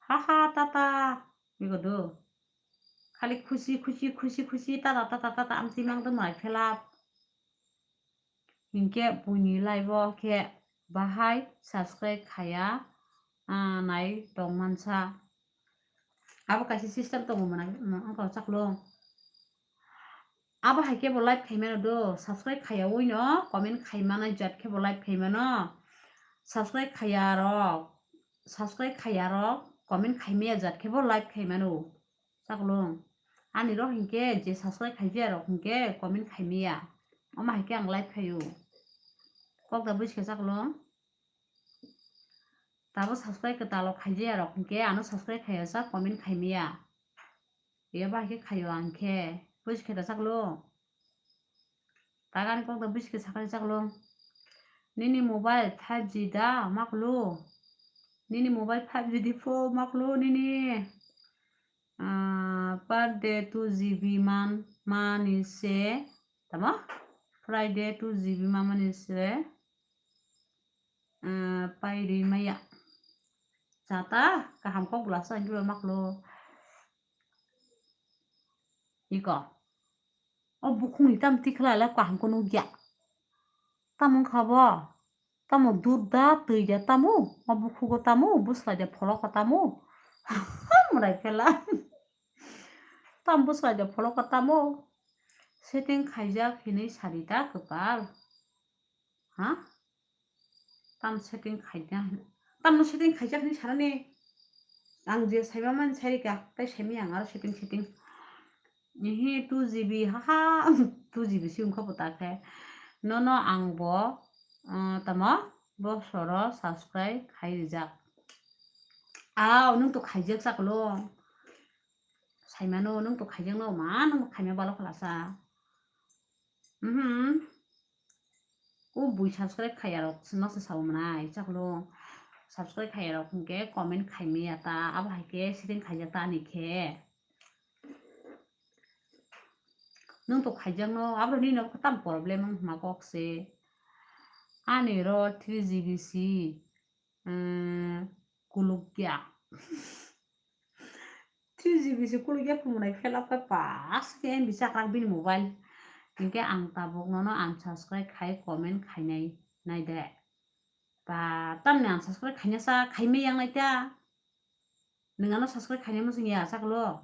Haha, tata. Bigo do. Khali khusi, khusi, khusi, khusi, tata, tata, tata, amtwi mang do mai phelap. Hinkhe buini live o khe bahai subscribe khaiya, ah, nai tong mansa. Abo kaisa system tongo mwnang, wngkha chaklong. Abo hai khe bo live khaimano do, subscribe khaiya ui no, comment khaimana jat khe bo live khaimano. Subscribe khaiya rok, subscribe khaiya rok, comment khaimaya jat khe bo live khaimano. Chaklong. Ani rok hinkhe je subscribe khaiya rok hinkhe comment khaimaya. Omo hai khe ang live khaio. Kok da buji khe chaklong. Tabo subscribe kwtal o khaijaya rok hinkhe ano subscribe khaiyajak comment khaimaya. Eba hai khe khaio ang khe. Buji khe da chaklong. Tagani kok da bwsike sakani chaklo. Nini mobile five G da maklo. Nini mobile five G di pho maklo nini. Ah, per day two G B man mani se. Tamo? Friday two G B mamani se. Ah, pairwi maya. Chata kaham kok glasa ang kiba maklo. Iko. O bukhungni tam tikhlai la kaham ko nukya. Tamo wngkha bo? Tamo dud da twi da tamo? O bukhugo tamo? Bwslai da pholoka tamo? Mwrai phela. Tam bwslai da pholoka tamo? Setting khaijak hinwi sadi ta kwpal. Ha? Tam setting khaina, tamno setting khaijak hinwi sanani. Ang je saima mani sairika, tai saimaya ang aro setting, setting. Ihi two G B, haha, two G B si wngkha bo ta khe. Nono ang bo, uh, tamo, bo soro subscribe khai rijak. Aw, nwng to khaijak chaklo. Saimano, nwng to khaijakno, ma nwng khaima balo khlasa. Mhm. O bui subscribe khaiya rok no se sao mwnai, chaklo. Subscribe khaiya rok hwnkhe comment khaimaya ta, abo hai khe setting khaijak ta ani khe. Nwng to khaijakno, abo nini no tam problem wng ma kok se. Ani ro three G B si, mm, kulukya. Three G B se kuluk ya phungnai phela khe pas khe M B chakrak bini mobile. Hinkhe ang tabuk nono unsubscribe khai comment khainai nai de. Ba tamni unsubscribe khaina sa khaimai yang nai ta. Nwng ano subscribe khaina muchung ya chaklo.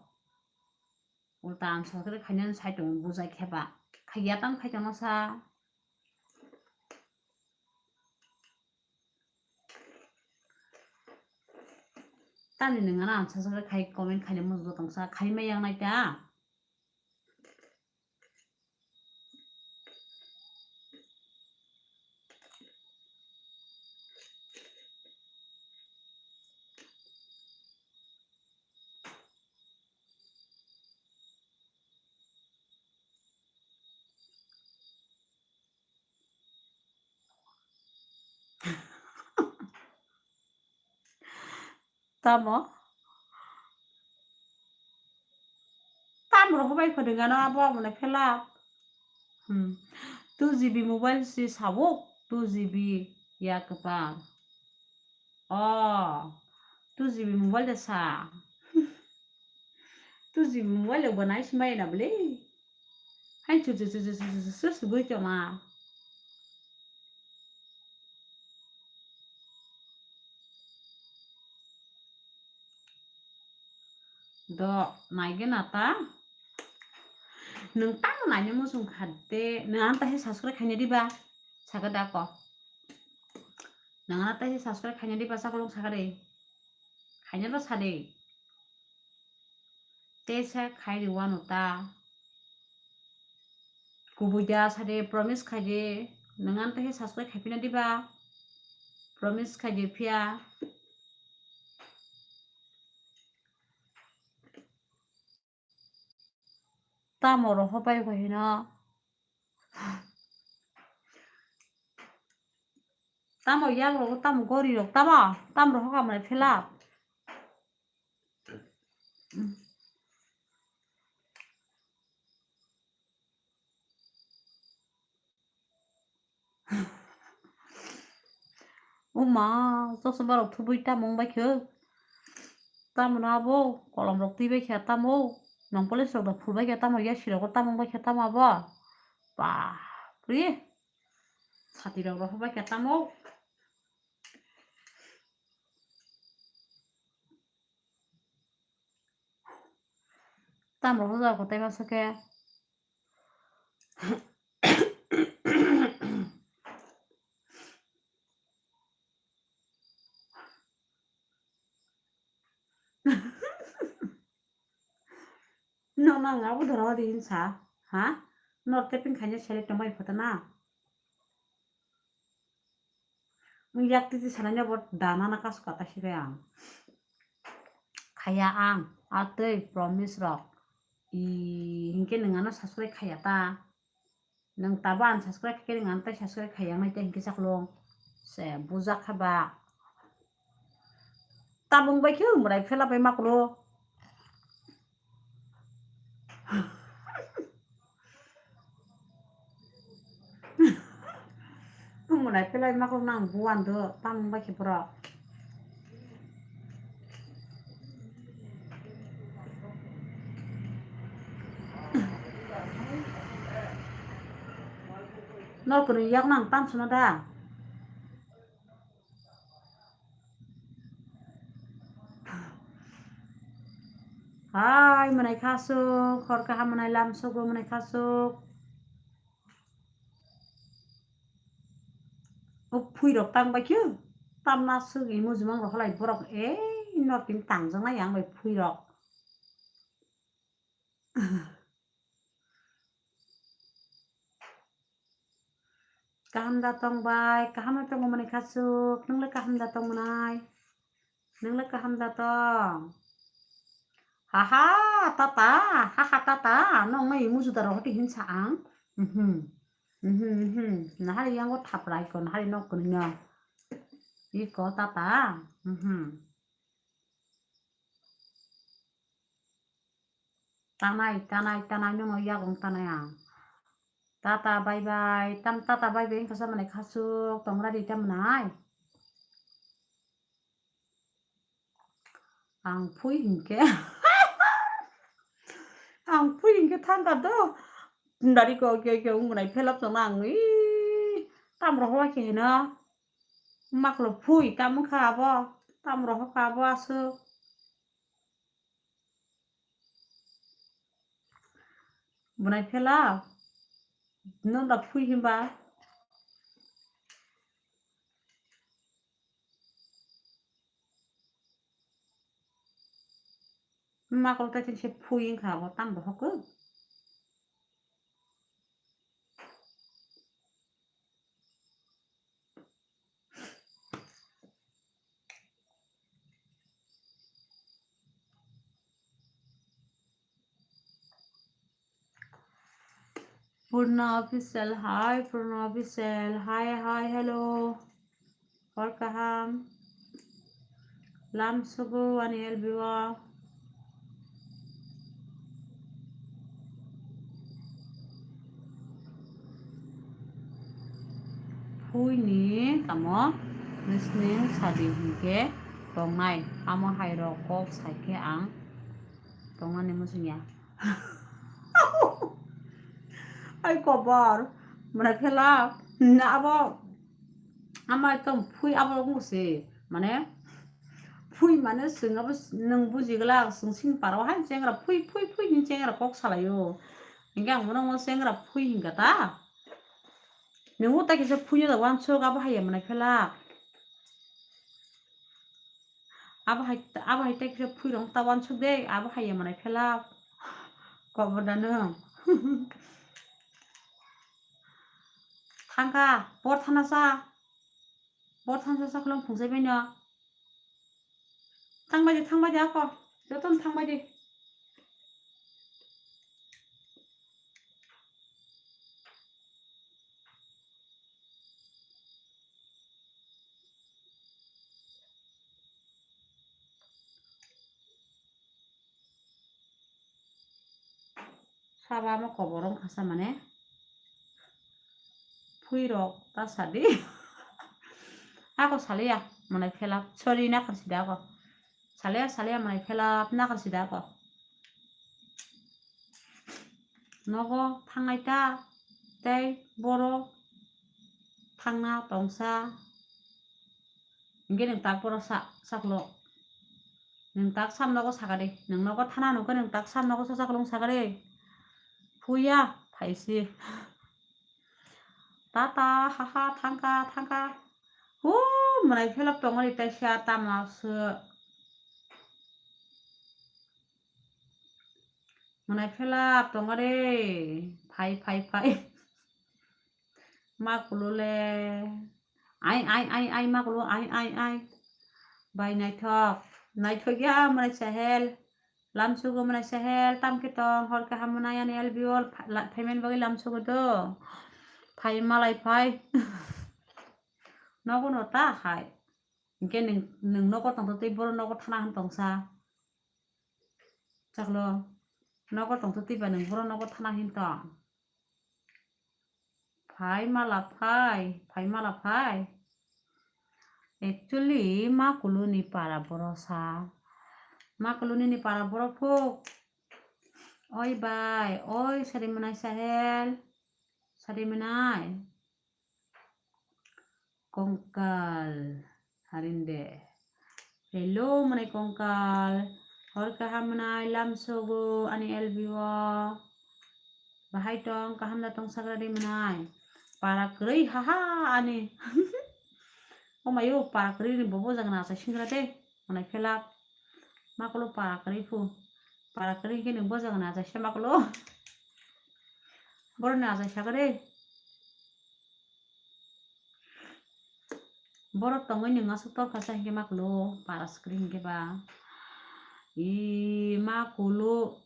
Ulta unsubscribe khaina sai tong bujai khe ba. Khaiya tam khai tongma sa. Tamni nwng ano unsubscribe khai comment khaina muchung tong sa khaimai yang nai ta. Tamo? Tamo rohorbai pho dengano abo amone phela. Hmm. Two G B mobile si sabuk, two G B ya kwpal. Oh, two G B mobile de sa. Two G B mobile de banai si mai na bole. Hai chu chu chu chu chu chu chu chu goi chama. Do naigena ta. Nwng tamo naina muchung kha de, nwng ano taisa subscribe khaina diba? Sakha da ko. Nwng ano taisa subscribe khaina diba, chakolong sakha de. Khaina lo sa de. Teisa khai ri wano ta. Kubui da sa de, promise khai de. Nwng ano taisa subscribe khai phina diba? Promise khai de phiya. Tamo roho bai ko hino. Tamo yak rogo, tamo gori rok, tamo, tamo roho kamre phela. O ma, chosma rok thubui tamo wng bai khe. Tamo no abo kolom rok twi bai khe tamo. Nong polish rok da phul bai khe tamo, yasi rogo tamo wng bai khe tamo abo. Bapre. Sati rok rohor bai khe tamo. Tamo rohor jago tei masa khe. No, no, ang abo dhorma di hinsa, ha? Nor taping khaina select tongbai photo na. Wng yak titi sanai no bo dana na kasu kata sibai ang. Khaya ang, atwi promise rok. I, hinkhe nwng ano subscribe khaya ta. Nwng tabo unsubscribe khe ring ang tei subscribe khai yang nai tei hinkhe chaklo. Se bujak kha ba. Tabung bai khe umrai phela bai maklo. Munai pelai maklo nang buan do tamung bai khe borok. Nor kwnwi yak nang tamsuna da. Hai, mwnai khasuk, hor kaham mwnai lam sugo mwnai khasuk. O phui rok tang bai khe, tamna suk i mujumang rok halai borok, ei, nor tin tang jang nai yang bai phui rok. Kaham da tong bai, kaham da tong mwnai khasuk, nwng le kaham da tong mwnai, nwng le kaham da tong. Haha, tata, haha, tata, nong mai muju da rohoti hinsa ang. Mhm, mhm, mhm. Nahari yango thaprai ko, nahari nok ko nina. Iko tata, mhm. Tanai, tanai, tanai, nono yagong tanai ang. Tata, bye bye. Tam tata, bye bye. Engkha samani khasuk, tongra di tam nai. Ang phui hinkhe. Ang phui hinkhe thangkha do. Dari ko ke ke ung bunai phelap tong ang. Ih, tam rohwa ke hena. Maklo phui, tam kha abo. Tam rohwa ka abo asuk. Bunai phela, nonda phui himba. Makol tai se phui wngkha abo, tang bo hokho. Purna Official, hi Purna Official, hi, hi, hello. Hor kaham. Lam sugu ani L B o. Phuini tamo listening sadi hinkhe tongnai, amo hai rok kok saikhe ang tongnani muchungya. Ai kobor, mwnai phela, na abo, ama ekdom phui abo wngse, mane, phui mane chwng abo nwng bujigwlak, chwng sini parao hai chengra phui, phui, phui hin chengra kok salaio. Hinkhe ang bono chengra phui hinkha ta. Nwng o tai kisa phui no da wansuk abo hai ya mwnai phela. Abo hai, abo hai tei kisa phui rong ta wansuk de, abo hai ya mwnai phela. Kobor da nwng. Thangkha, bor thana sa. Bor thana sa, sa khulum phungsai bai no. Thangbai de, thangbai de ako. Jotono thangbai de. Sabo amo kobor wngkha sa mane. Phui rok ta sadi. Ako saliya mwnai phela. Sorry, nakhar sida ako. Saliya, saliya mwnai phela, nakhar sida ako. Nogo thangnai ta tei boro thangna tongsa. Hinkhe nwng tak boro sa, saklo. Nwng tak sam nogo sakadi. Nwng nogo thana nukhe nwng tak sam nogo sa, saklo wng sakadi. Phuya phaisi. Tata, haha, thangkha, thangkha. Hu, mwnai phela tongori taisa tamo se. Mwnai phela tongo de, phai, phai, phai. Ma kulu le. Ai, ai, ai, ai, ma kulu, ai, ai, ai. Bai naithok. Naithok ya, mwnai sahel. Lamsugo mwnai Sahel, tamkhe tong, hor kaham mwnai ani L B O, pha-, la-, phaimani bagwi lamsugo do. Phai malai phai. Nogo no ta hai. Hinkhe nwng, nwng nogo tongtwtwi borok nogo thana hwn tongsa. Chaklo, nogo tongtwtwi ba nwng borok nogo thana hwn tong. Phai mala phai, phai mala phai. Actually, ma kuluni para boro sa. Ma kuluni ni para boro phuk. Oi bai, oi sari mwnai Sahel. Sari mwnai. Kongkal harinde. Hello, mwnai Kongkal. Hor kaham mwnai lamsogo ani L B O. Bahai tong, kaham da tong sagra de mwnai. Para kwrwi haha ani. O mayo para kwrwi ni bobo jaga na sa singra de. Mwnai phelak. Makolo para kwrwi phu. Para kwrwi ke ni bo jaga na sa makolo. Boro na sa sagra de. Borok tongwi nwng aswk torkha sa hinkhe ma kulu para screen hinkhe ba. I ma kulu,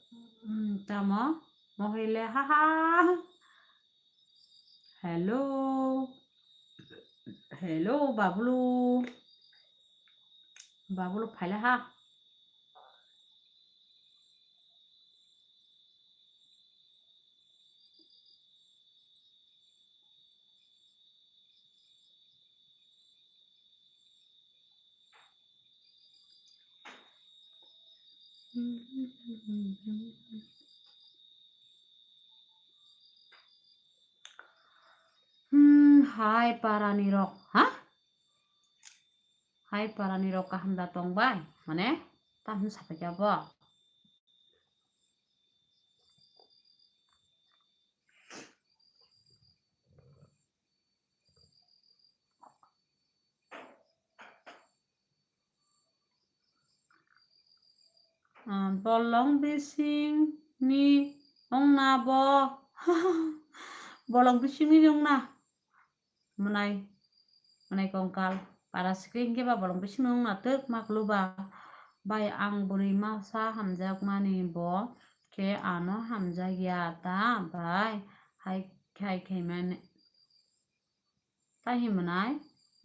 mm, tamo? Mohile haha. Hello. Hello, Babulu. Babulu phaila ha. Hmm, hai parani rok, ha? Hai parani rok kaham da tong bai? Mane, tam sapai kha bo. Ah, bolong bisingni wngna bo. Bolong bisingni wngna. Mwnai, mwnai Kongkal. Para screen khe ba bolong bisingni wngna twk ma kulu ba. Bai ang bwrwi masa hamjakmani bo khe ano hamjakya ta bai hai khai khaimani. Tei hwnwi mwnai,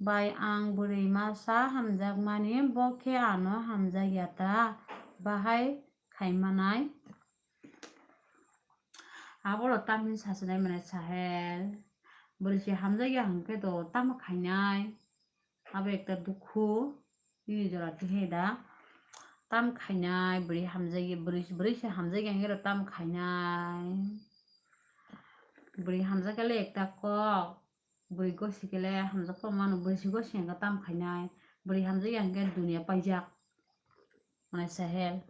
bai ang bwrwi masa hamjakmani, bo khe ano hamjakya ta, bahai khai manai. Abo rok tamni sasinai mwnai Sahel. Bwrwi se hamjakya hwnkhe to tamo khainai. Abo ekta dukhu. Nini jora tiheda tam khainai, bwrwi hamjagya, bwrwi, bwrwi se hamjagya hwnkhe tam khainai. Bwrwi hamjakya le ekta kok, bwrwi gosikhe le hamjak kok mano, bwrwi se gosi hwnkhe tam khainai, bwrwi hamjakya hwnkhe duniya paijak. Mane Sahel.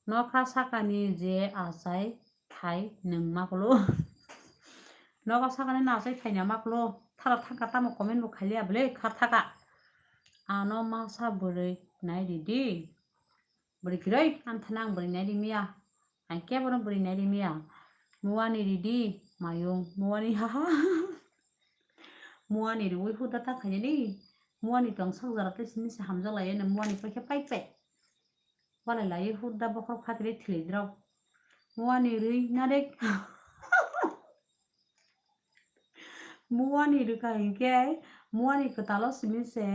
Nokha sakani je achai thai nwng ma kulu. Nokha sakani no achai thai nwng ma kulu. Thara thangkha tamo comment bo khailiya bwle kha thaka. Ano masa bwrwi nai ridi. Bwrwi kwrwi, ang thana ang bwrwi nai rimiya. Ang kebono bwrwi nai rimiya. Muani ridi, mayung, muani haha. Muani riwi huda ta khainani. Muani tong sak jora tei sini se hamjak lai ani muani paikhe pai pai. Walai lai huda bokhorok phatri thili drop. Muani rwi narek. Muani rwkha hinkhe muani kwtalo simi se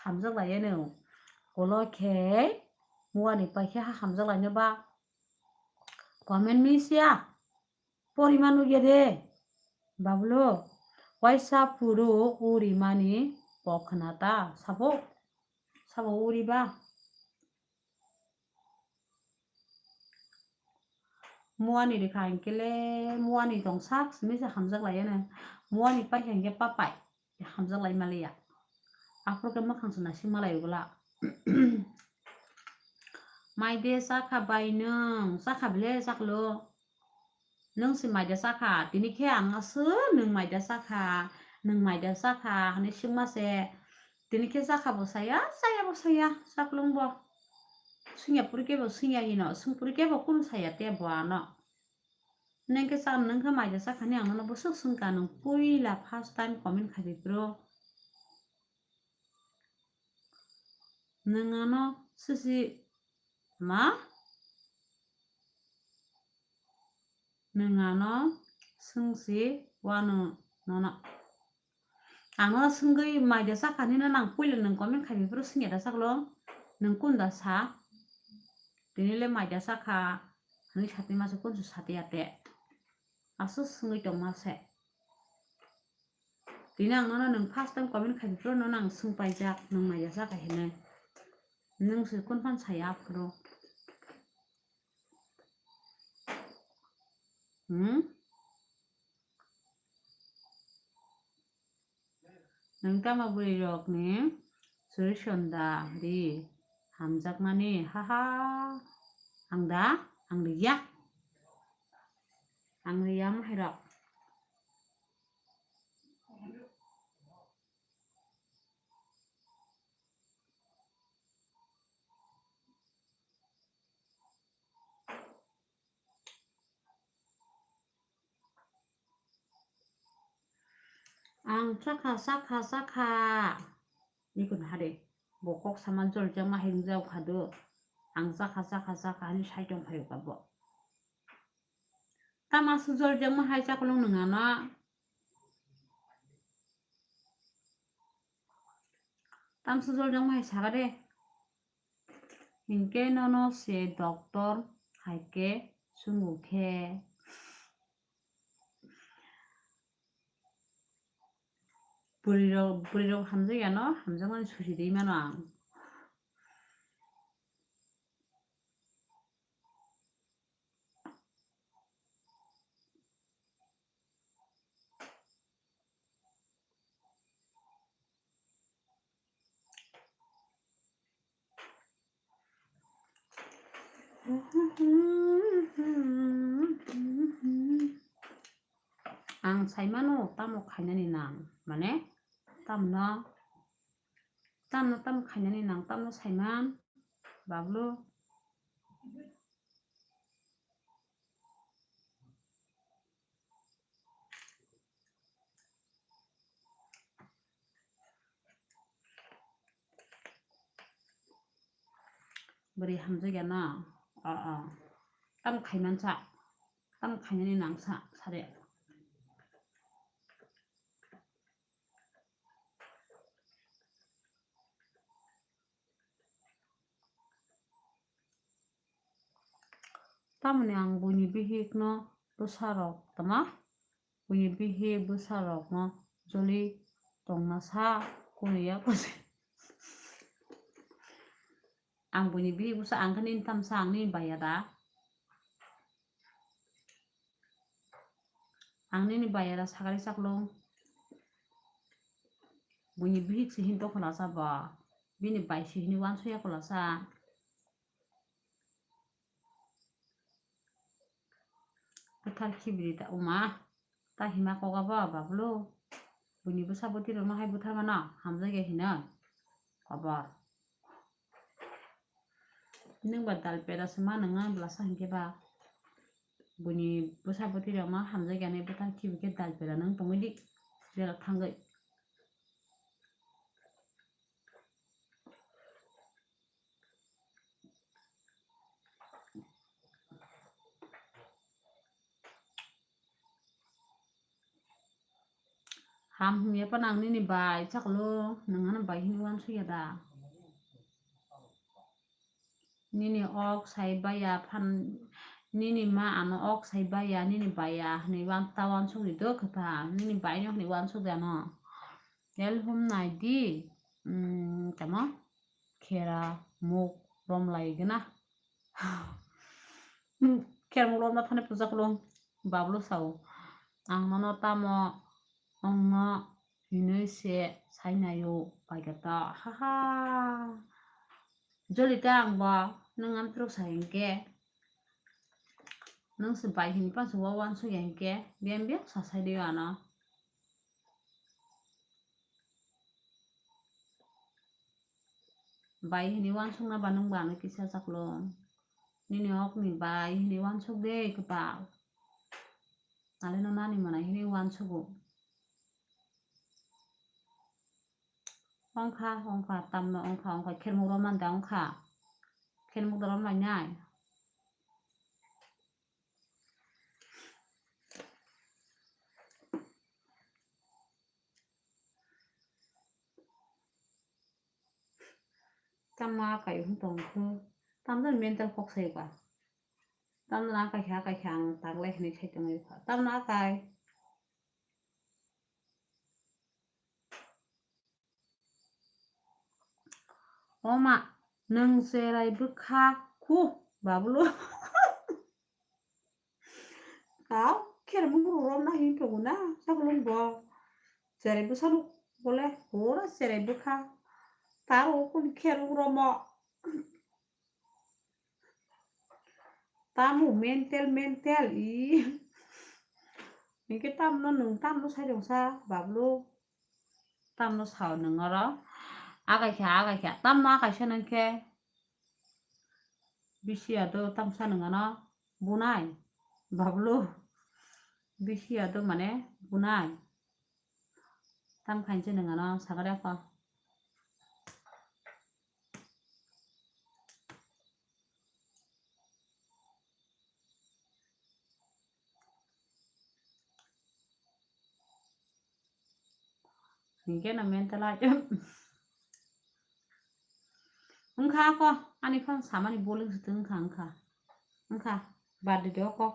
hamjak lai ani. Ulo khe muani paikhe ha hamjak lai ani ba. Comment misiya. Porima nugya de. Bablo. Waisa phuru urimani pokhnata. Sabo. Sabo uriba. Muani rwkha hinkhe le muani tong sak simi se hamjak lai ani. Muani paikha hinkhe papai. Hamjak lai maliya. Aphuru khe mwkhang se naising malai ugula. Maide chakha bai nwng, chakha bile chaklo. Nwng se maida chakha, tini khe ang aswk nwng maida chakha, nwng maida chakha hwnwi swngma se. Tini khe chakha bo saya, chaya bo saya, chaklung bo. Swngya puri khe bo swngya hino, swng puri khe bo kunu saya te bo ano. Nwng khe chakha, nwng khe maida chakha ni ang nono bwswk swngkha, nwng puila first time comment khai di bro. Nwng ano sisi ma? Nwng ano swngsi wano nono. Ang nono swngwi maida chakha hinwi nang puila nwng comment khai phuru swngya da chaklo. Nwng kunda sa? Tini le maida chakha hinwi satwi masa kunsu satwi ate. Aswk swngwi tongma se. Tini ang nono nwng first time comment khai phuru nono ang swngpaijak nwng maida chakha hinwi. Nwng se kun phan saya aphuru. Hmm? Nwng tamo bwrwirokni solution da ri hamjakmani? Haha. Ang da? Ang riya. Ang riya mahairok. Ang chakha, chakha, chakha. Ikon hade. Bo kok sama jol jama hai wngjao kha do. Ang chakha, chakha, chakha hinwi sai tong phaio kha bo. Tama su jol jama hai chakolong nwng ano. Tamsu jol jang hai saga de. Hinkhe nono se doctor hai khe sungo khe. Bwrwi rok, bwrwi rok hamjak ya no, hamjakmani susi de mano ang. Ang saimano tamo khainani nang, mane tamno, tamno tamo khainani nang, tamno saiman, Bablu. Bwrwi hamjak ya no? O, o. Tamo khaiman sa? Tamo khainani nang sa, sare? Tamoni ang buini bihikno bwsarok tama? Buini bihik bwsarokno joli tongna sa kunu ya kwse. Ang buini bihik bwsa ang khe nini tamsa ang nini baiya da? Ang nini baiya da sakari chaklong. Buini bihik se hin tokhola sa ba? Bini bai se hini uansukya khola sa? Bwthar khibiri ta uma, ta hima koga ba Bablu. Buini bwsa bwtwi rokno hai bwthar mano hamjakya hino. Kobo. Nwng ba dal pera se ma nwngnai bwlasa hinkhe ba. Buini bwsa bwtwi rokno hamjakya hinwi bwthar khibi khe dal pera nwng tongwi di. Jera thangwi. Ham himya phano ang nini bai chaklo, nwng ano bai hini uansukya da? Nini ok sai baiya phan, nini ma ano ok sai baiya, nini baiya hinwi uan-, ta uansukdi do khe pha, nini bai no hinwi uansukdi ano. Tel hum nai di, mm, tamo? Khera muk romlai gana. Khera muk romna thani puja khulung Bablu sao. Ang nono tamo ongno hinwi se sainaio paikha ta. Haha. Jolita ang bo nwng amtwrwk sai hinkhe. Nwng se bai hini pansa wa uansukya hinkhe biyang biyang sa sai di ano. Bai hini uansukna ba nwng ba ano kisa chaklo. Nini okni bai hini uansuk de kwtal. Naleno nani mwnai hini uansugo. Ongkha, ongkha, tamno ongkha, ongkha, khermuk romani da ongkha. Khermuk da romlainai. Tamno akai wng tong kho. Tamno mental kok sai ba. Tamno akai kha, akai kha ang taklai hinwi sai tongwi kha. Tamno akai. Oma, nwng cherai bwkha khu, Bablu. Tao khermung rok na hin tongo na, saklung bo. Cherai bwsano bole pura cherai bwkha. Taro kun khermung romo. Tamo mental, mental, i. Hinkhe tamno nwng tamno sai rwngsa, Bablu? Tamno sao nwng oro? Akai kha, akai kha. Tamno akai se nwng khe? Bisi ado tamsa nwng ano bunai, Bablu? Bisi ado mane bunai. Tam khainse nwng ano sakari ako. Hinkhe no mental ai. Wngkha ako, ani phang samani boling se wngkha, wngkha. Wngkha, bad de o kok.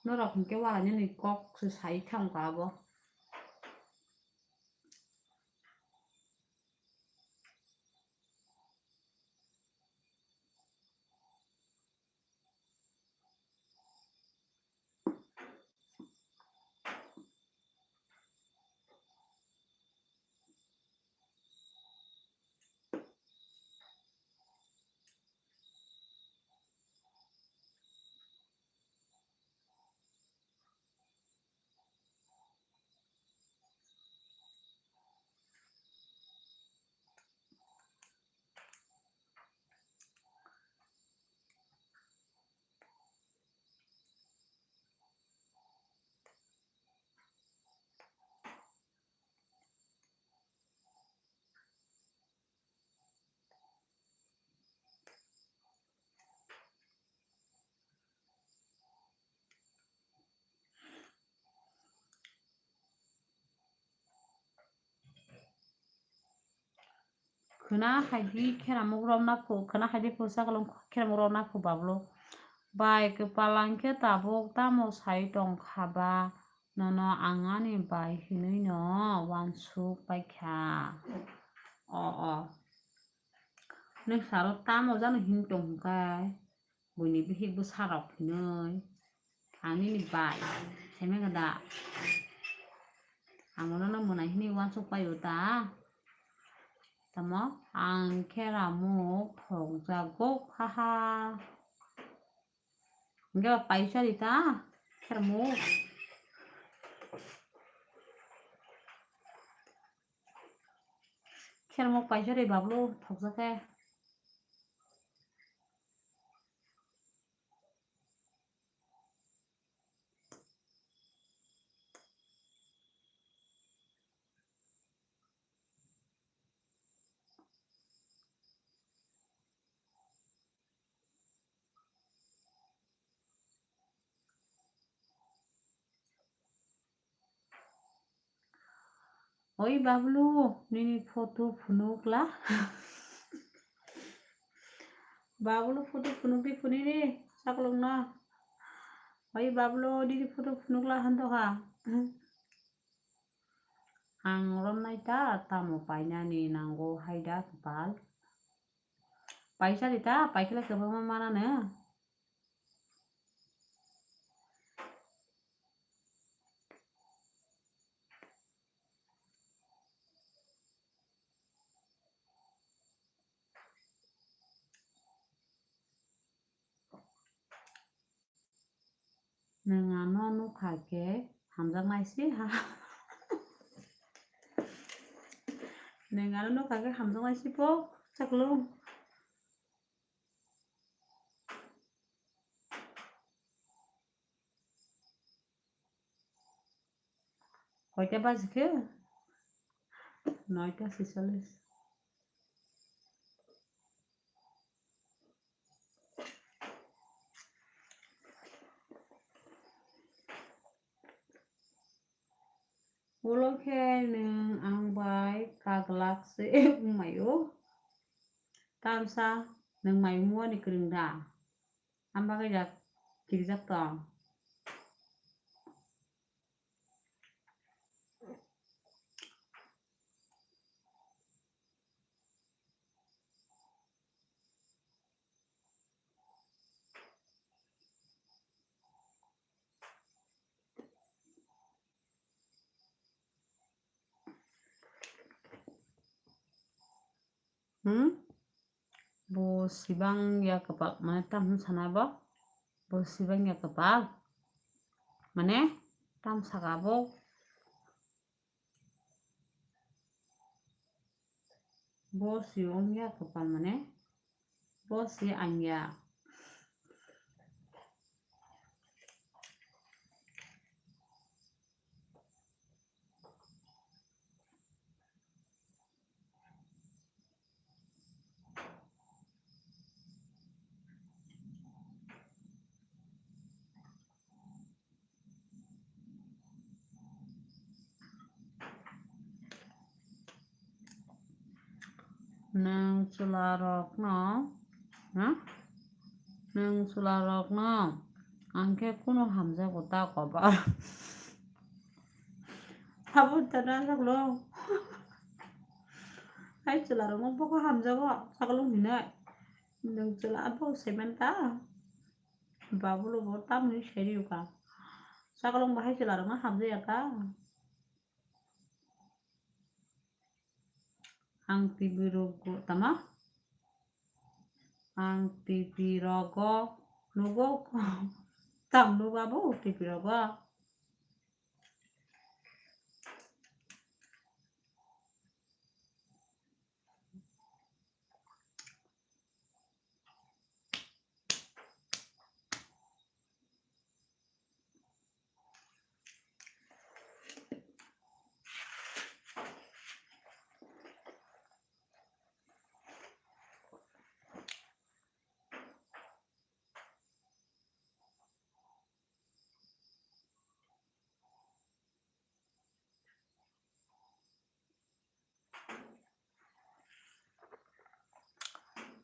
Norok hinkhe wala nini kok se sai thangkha abo. Khwna hai di kheramuk romna phu, khwna hai di phu saklung kheramuk romna phu Bablu. Bai kwpal ang khe tabuk tamo sai tong kha ba, nono ang ani bai hinwi no uansuk pai kha. O, o. Nwng salo tamo jani hin tong hwnkhe? Buini bihik bwsarok hinwi. Ang nini bai, seme gada. Ang nono mwnai hinwi uansuk paio ta. Tamo ang kheramuk thokjago, haha. Hingke paisa rita, kheramuk. Kheramuk paisa ri Bablu, thokjak khe. Oi Bablu, nini photo phunukla. Bablu photo phunukdi phunini, saklongno. Oi Bablu, nini photo phunukla hantoha. Ang romnai ta tamo painani nango hai da kwpal. Paisa di ta, paikhe le kwbangma mananw. Nwng ano nukha khe hamjaknai se ha. Nwng ano nukha khe hamjaknai se po, chaklo. Koita baji khe? Noita sechalis. Ulo khe nwng ang bai kaglak se wngmai o. Tamsa nwng mai mungani kwrwng da? Ang bagwi da kirijak tong. Hmm? Bo sibang ya kwpal, mane tam hwn sana bo? Bo sibang ya kwpal. Mane tam saka bo. Bo si ong ya kwpal mane. Bo si ang ya. Nwng chwla rokno, ha? Nwng chwla rokno ang khe kunu hamjago ta koba. Abo tana saklo. Hai chwla rokno boko hamjago saklo hinai. Nwng chwla abo semen ta. Babulo bo tamni seri uka. Saklo bahai chwla rokno hamjaya ta. Ang T V rogo tama? Ang T V rogo nugo. Tam nugo abo T V rogo.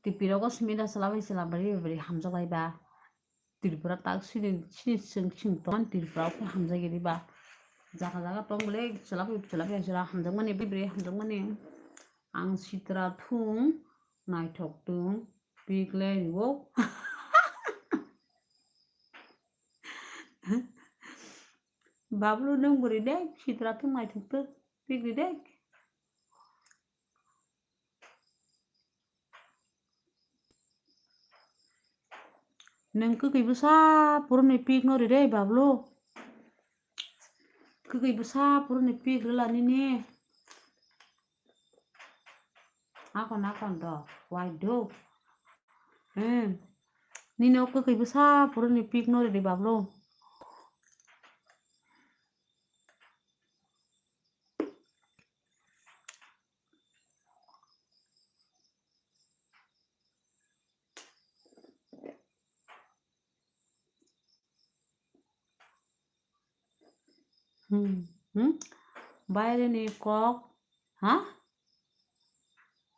T V rogo simi da chwla bai chwla bari bari hamjak lai ba. Tripura tak sini sini chwng chwng tong Tripura o khe hamjak ya di ba. Jaga jaga tong bole chwla bai chwla bai chwla hamjak mani bari bari hamjak mani. Ang sitra thung naithok thung pik le riwo. Bablu nwng bwrwi de sitra thung naithok thung pik ri de. Nwng kwkwi bwsa phuruni pik no ri de Bablu. Kwkwi bwsa phuruni pik rwla nini. Akon akon do wai do. Hmm. Nini o kwkwi bwsa phuruni pik no ri de Bablu. Hmm, hmm. Baireni kok, ha?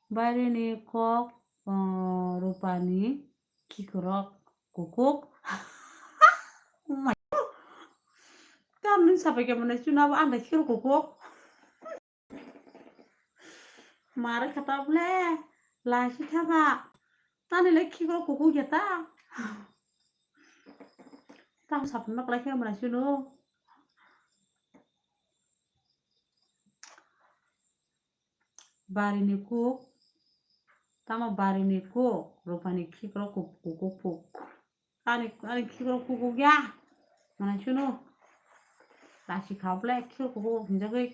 Baireni kok, uh, rupani khikrok kukuk. Oh my God. Tamni sapai khe mane chuna bo anda khikrok kukuk. Mare khata ble, laisi thaba. Tani le khikrok kukuk ya ta. Tam sapna klai khe mane chunu. Barini kuk, tamo barini kuk, rupani khikrok kuk, kuk, kuk, kuk. Ani, ani khikrok kuk, kuk ya. Mana chunu. Lasi khao ble khikrok kuk, kuk hinjagwi.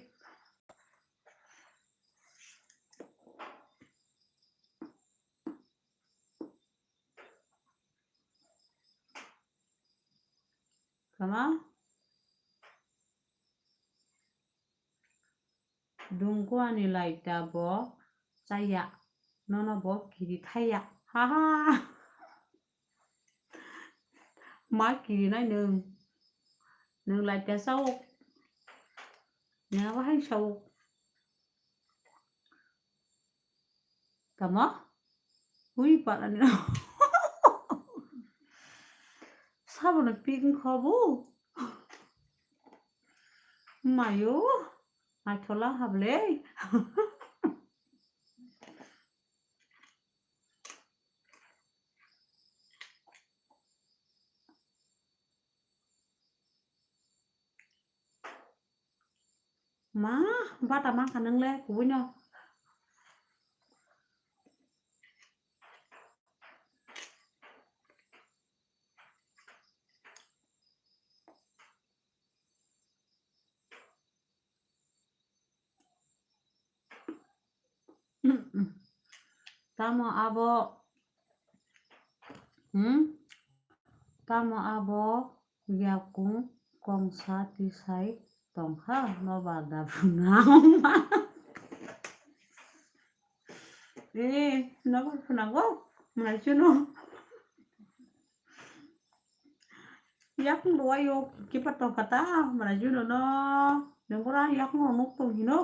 Kama? Dungkuani laita bo chaya, nono bo kiri thaya. Ha ha. Ma kiri nai nwng. Nwng laita sao. Nwng abo hai sao. Tamo? Ui, palani. Sabono pik wngkha bo. Mayo, naithola hablei. Ma, bata mankha nwngle, kubuino. Tamo abo, hmm? Tamo abo yakung kongsa tisai tongkha, nobar da phunang. Eh, nobar phunango, mwnai chuno. Yakung rwai o kipa tongkha ta, mwnai chuno no. Nengora yakung rok nuk tong hino.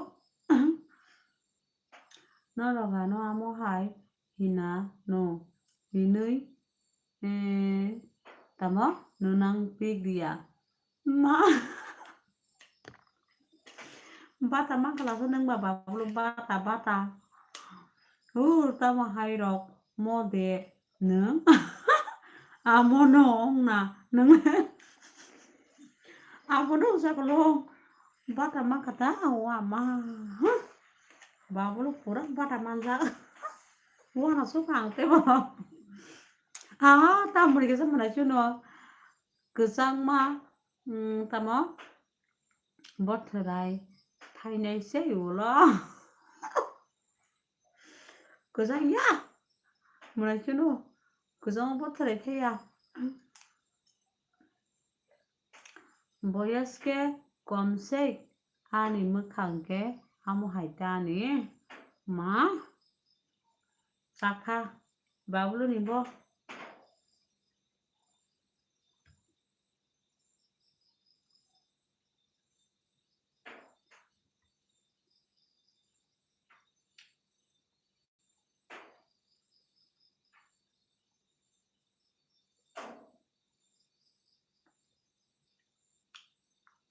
Norok ano amo hai hina no hinui, eh, tamo nunang pik dia. Ma. Bata mankha laso nung ba babulo bata, bata. Ur tamo hai rok mo de nung. Amo no ong na nung. Amo no sa kolo bata mankha ta wa ma. Babulo pura bata manjak. Wana sukha ang tebo. Aha, tamoni kisa mwnai chuno. Kwchangma, mm, tamo? Bothwrai thainai se ulo. Kwchang ya. Mwnai chuno. Kwchang bothwrai thaiya. Boyas khe kom sei, ani mwkhang khe amo hai ta ani ma chakha, babuluni bo.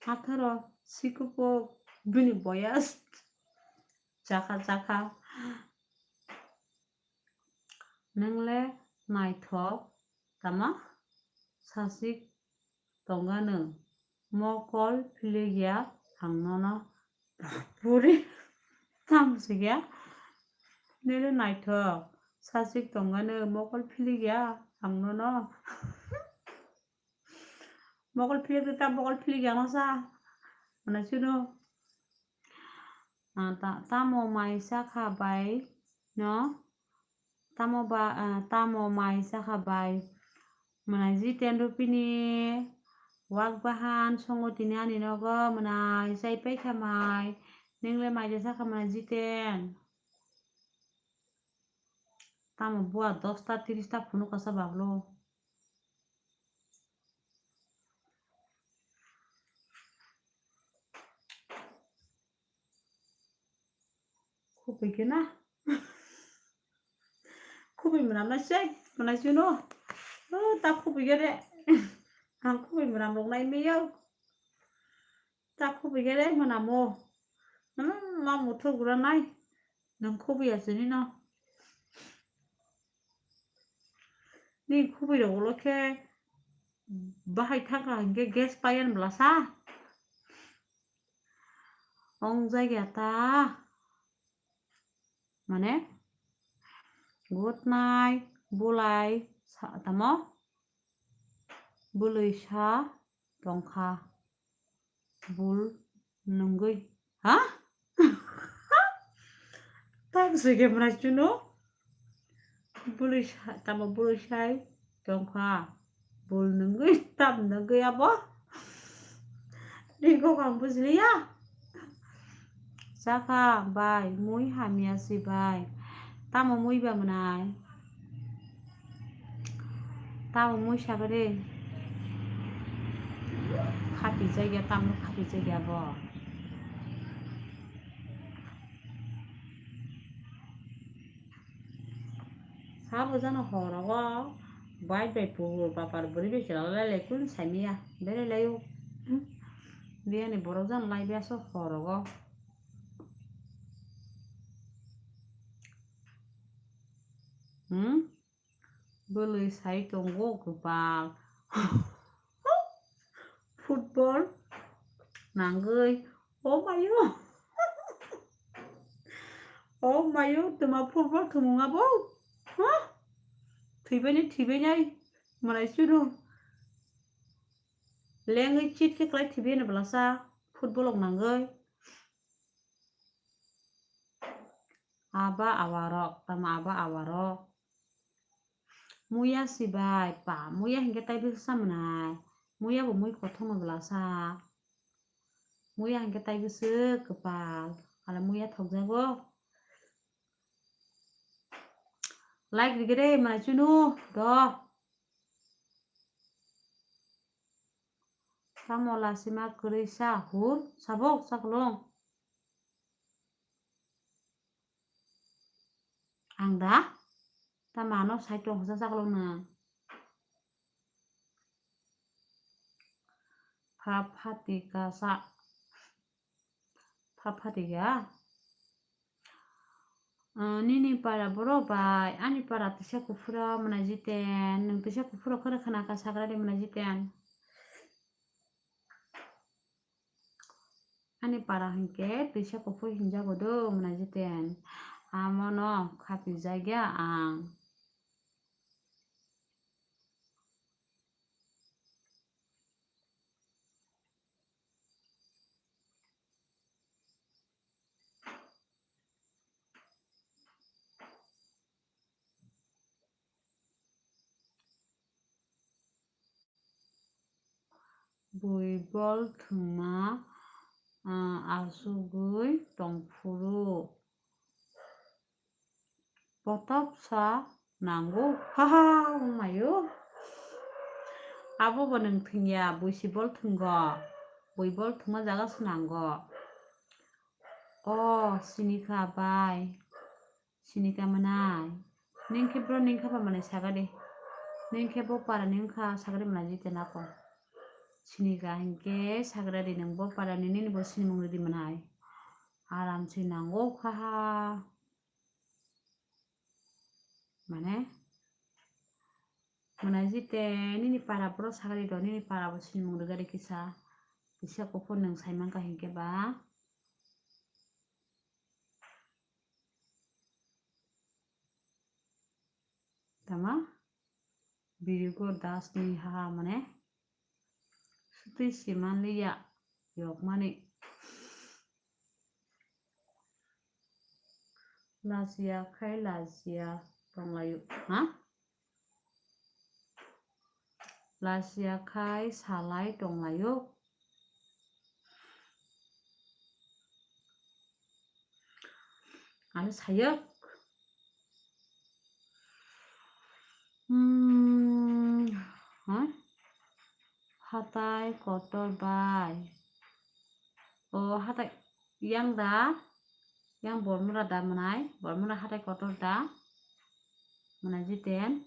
Atharo sikupo bini boyas chakha chakha. Nwngle naithok tama sasik tongano mokol philikya ang nono puri tamsikya. Nele naithok sasik tongano mokol philikya ang nono. Mokol philik ta mokol philikya no sa. Mana chuno. Ah, ta-, tamo mai sakha bai no? Tamo ba, ah, tamo mai sakha bai? Mwnai Jiten Rupini wak bahan songo tini ani nogo mwnai chai paikha mai. Ningle mai ja sakha mwnai Jiten. Tamo bua dosta tirista phunuk kasa bablo. Khupui khe na. Khupui mwnam na sei, mwnai chuno. O, ta khupui khe de. Ang khupui mwnam rok nai miyok. Ta khupui khe de mwnamo. Mwnam ma muthuk gura nai. Nang khupui ya sini no. Ni khupui rok ulo khe bahai thangkha hinkhe gas payan bwlasa. Ong jagya ta. Mane gotnai bulai sa tamo bwlwi sa tongkha. Bul nungwi. Ha? Tamo se khe mwnai chuno. Bwlwi sa-, tamo bwlwi sai tongkha. Bul nungwi tam nungwi abo. Ni kok ang bujliya. Chakha bai, mui hamya si bai. Tamo mui ba mwnai? Tamo mui saka de. Khati jagya, tamo khati jagya bo. Abo jano horogo bai bai puhur bapar bwrwi bai chwla lai lai kun saimiya. Bere laio. Hmm. Biyani borok jano lai biya so horogo. Hmm? Bwlwi sai tongo kwpal. Football nangwi. O mayo. O mayo, twma football thumung abo? Ha? Thwibainai, thwibainai. Malai churu. Lengwi chit khe kwlai thwibainai bwlasa. Football rok nangwi. Aba awarok, tamo aba awarok. Muya sibai pa, muya hinkhe tai bisa manai. Muya bo mui kothoma glasa. Muya hinkhe tai bisa kwpal. Ala muya thokjago. Like rikhe de manai chunu do. Tamo lasima kwrwi sa hur sabok chaklong. Ang da? Tamo ano sai tong hwsa chaklong nang. Pha phati kasa. Pha phati ga. Ah, nini para borok bai ani para tisa kuphuro mwnai jiten. Nwng tisa kuphuro khoro khna ka sagra de mwnai jiten. Ani para hinkhe tisa kuphur hinjago do mwnai jiten. Amono khapijagya ang. Bui bol thwngma, ah, asugwi tongphuru. Potopsa nango. Haha, wngmaio. Abo bo nwng thwngya, buisi bol thwngo. Bui bol thwngma jaga se nango. O, sinikha bai. Sinikha mwnai. Ningkhe bro ningkha ba mwnai sagadi. Ningkhe bo para ningkha sagadi mwnai jite nako. Sinikha hinkhe sagradi nwng bo para ni nini bo sinimung ridi mwnai. Aram se nango khaha. Mane, mwnai jite nini para borok sagari do, nini para bo sinimung rwgari kisa, kisa kuphur nwng sai mankha hinkhe ba. Tama? Birigo das ni ha mane. Sutwi si manliya yokmani. Lachiya khai lachiya tonglaio, ha? Lachiya khai salai tonglaio. Ano sayok. Hmm, ha? Hatai kotor bai. O hatai yang da, yang Bormura da mwnai, Bormura hatai kotor da mwnai jiten.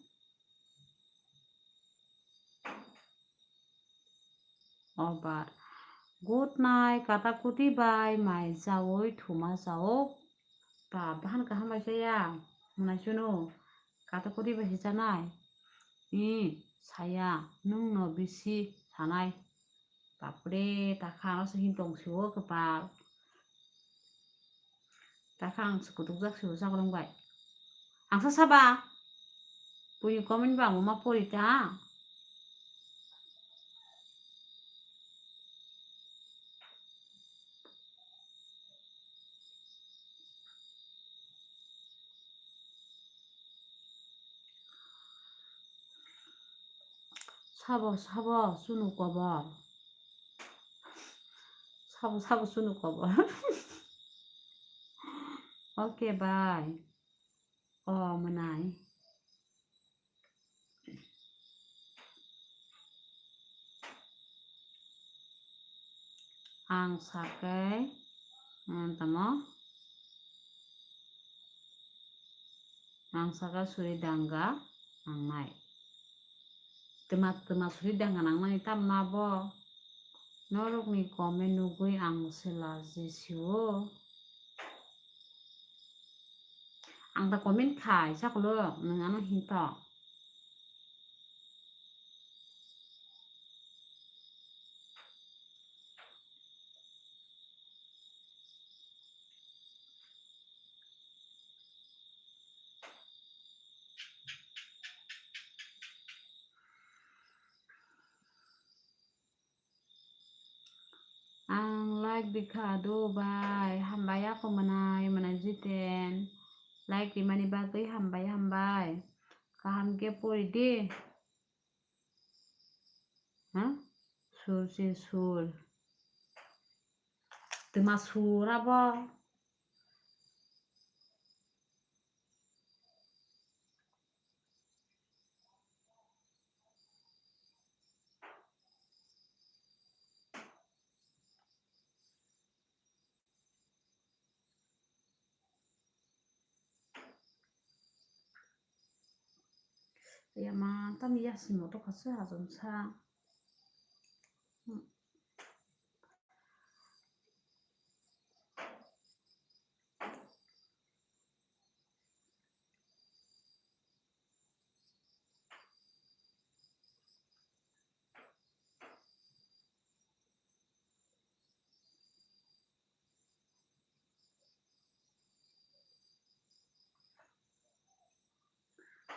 Obar. Good night, kata kuti bai mai chawi thuma chao. Pa bahan kaham bai chaya. Mwnai chunu. Kata kuti bai si chanai. I saya nung no bisi sanai. Bapre, takha ano se hin tong siwo kwpal. Takha ang se kutukjak sibo chakolong bai. Ang sa saba. Buini comment bo ang ma pori ta. Sabo, sabo, chunu kobor. Sabo, sabo, chunu kobor. Okay, bye. O, mwnai. Ang sakai, hmm, tamo. Ang saka suri danga nangnai. Twma, twma suri danga nangnai tamna bo. Norokni comment nugwi ang sela jisio. Ang ta comment khai saklo, nwng ano hinto. Ang like rikha do bai, hambai ako mwnai, mwnai Jiten. Like rimani bagwi hambai, hambai. Kaham khe pori di. Ha? Sur se sur. Twma sur abo. Yama tam yasimo to khasü hajom sa.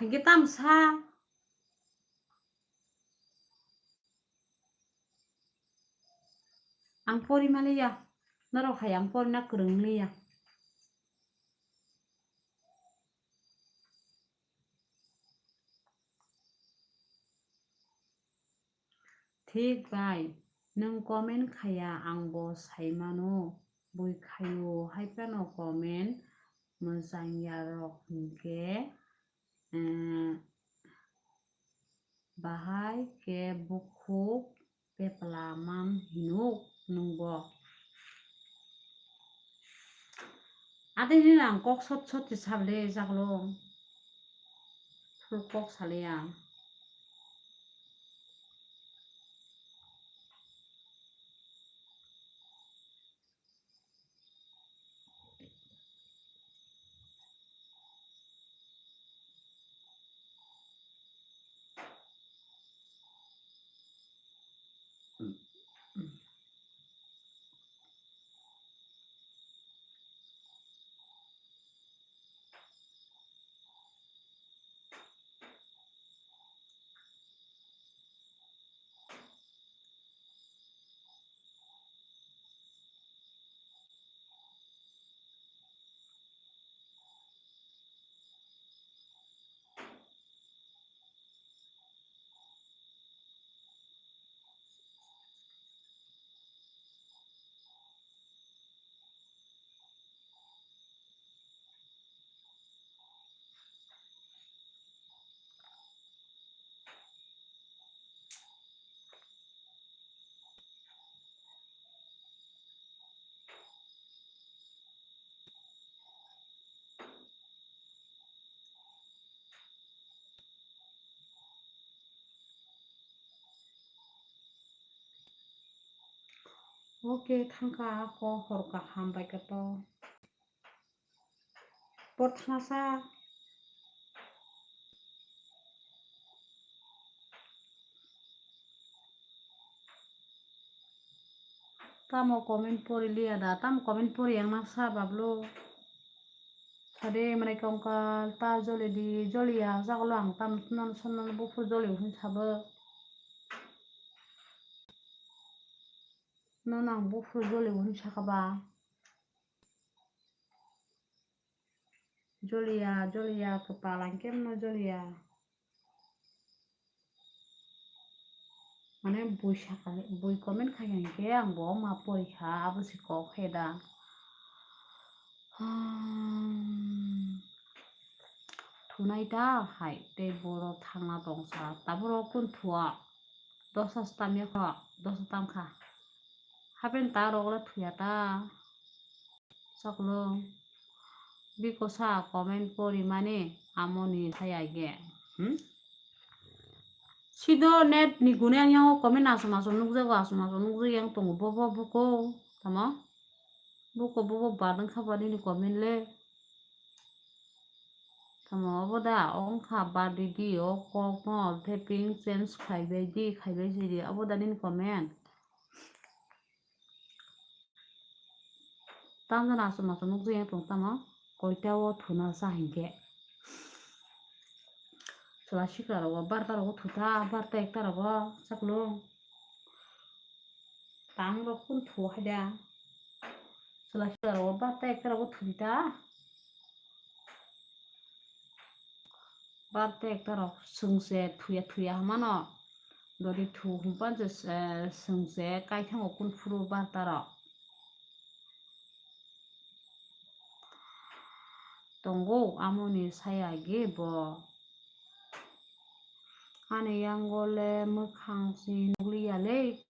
Hinkhe tamsa. Ang pori maliya. Norok hai ang porina kwrwng liya. Thik bai, nwng comment khaya ang bo sai mano, bui khaio hai phano comment mwchang ya rok hinkhe, eh, bahai khe bukhuk pepla man hinuk nwng bo. Ade hini ang kok sot sot se sable jaklo. Full kok sale ang. Oke, thangkha ako hor kaham bai khe to. Por thangsa. Tamo comment pori liya da, tamo comment pori yang na sa bablo. Sade mane kongkal ta joli di, joli ya jagolo ang tam sunan sunan bufur joli hun sabo. Nono ang bufur joli hun sakaba. Joliya, joliya, kwpal ang kemno joliya. Mane bui saka, bui comment khai hinkhe ang bo ma pori kha, abo se kok khe da. Hmm. Thunai ta hai tei borok thangna tongsa, taboro kun thua? Dosa se tamya kho, dosa tamkha. Hapen ta rok le thuya ta. Choklo. Bikosa comment porimani amoni saya ge. Hmm? Sido net ni gune yang yango comment asum asum nukjago, asum asum nukjak yang tongo. Bobo buko tamo? Buko bobo badang kha ba nini comment le. Tamo obo da, ongkha bardi di, o kok no tapping change khaibai di, khaibai sidi, obo da nini comment. Tamjani aswk maswk nukjagwi tong tamo, koita o thuna sa hinkhe. Chwla sikla rogo barta rogo thuta, barta ekta rogo chaklung. Tang rok kun thu haida. Chwla sikla rogo barta ekta rogo thuta. Barta ekta rok swngse thuya thuya hwnmano. Dori thu hwnpan se, eh, swngse kaithango kun phuru barta rok. Tongo amoni saya ge bo. Ani yango le mwkhang si nukliya le.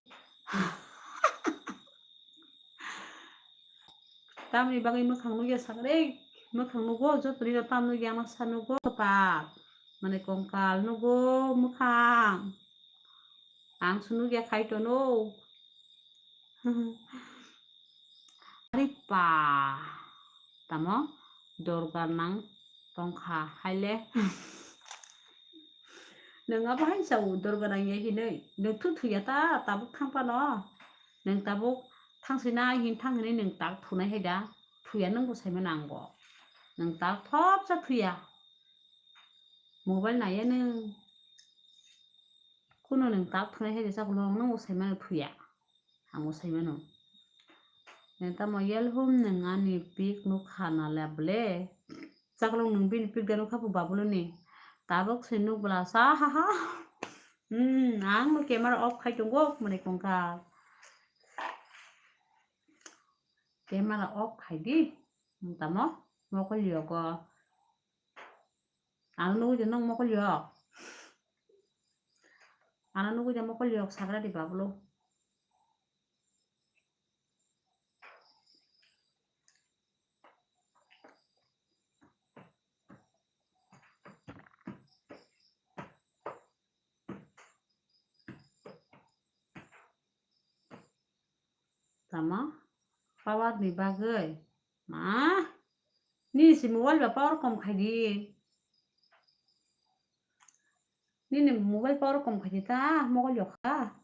Tamni bagwi mwkhang nukya sakre, mwkhang nugo, joto rino tam nukya, ano sa nugo, kwpal, mane kongkal nugo, mwkhang. Ang se nukya khai tono. Ari pa, tamo dorgar nang tongkha haile. Nwng abo hai sao dorga nangya hinwi. Nwng thu thuya ta tabuk thang phano. Nwng tabuk thang sina hin thang hinwi nwng tak thunai hai da. Thuya nwng bo saimano ang bo. Nwng tak thopsa thuya. Mobile naiya nwng. Kuno nwng tak thunai hai da chakulung nwng bo saimano thuya. Ang bo saimano. Nwng tamo yelhum nwng ani pic nukha na le ble. Chaklung nwng bini pic da nukha phu babuluni. Tabuk se nuk bwla sa ha ha. Hmm, ang no camera off khai tongo mwnwi kongkha. Camera off khai di. Nwng tamo mokol yogo. Ano nugwi de nwng mokol yok. Ano nugwi de mokol yok sagra di bablo. Tamo? Power ni bagwi? Ma? Nini se mobile ba power kom khai di. Nini mobile power kom khai di ta, mobile yok kha.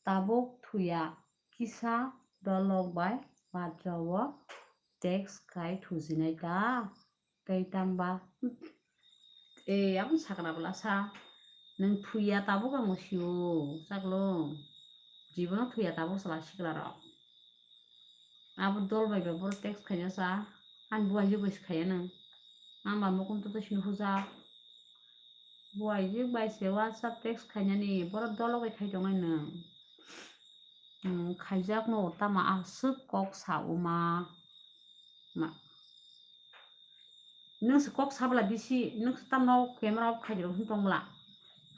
Tabuk thuya kisa dolok bai bathroom o text khai thujinai ta. Tei tangba, e, aboni sakra bwla sa, nwng thuya tabuk ang sio, chaklung. Jibono thuya tabuk chwla sikla rok. Abo dol bai ba borok text khaina sa, ani buai je bai se khaiya nwng. Ang ba mokol to sini hujak. Buai je bai se WhatsApp text khainani, borok dolo bai khai tongnai nwng. Hmm, khaijak no tamo aswk kok sa uma. Ma. Nwng se kok sabla bisi, nwng se tamno camera off khai rw hwn tong bwla.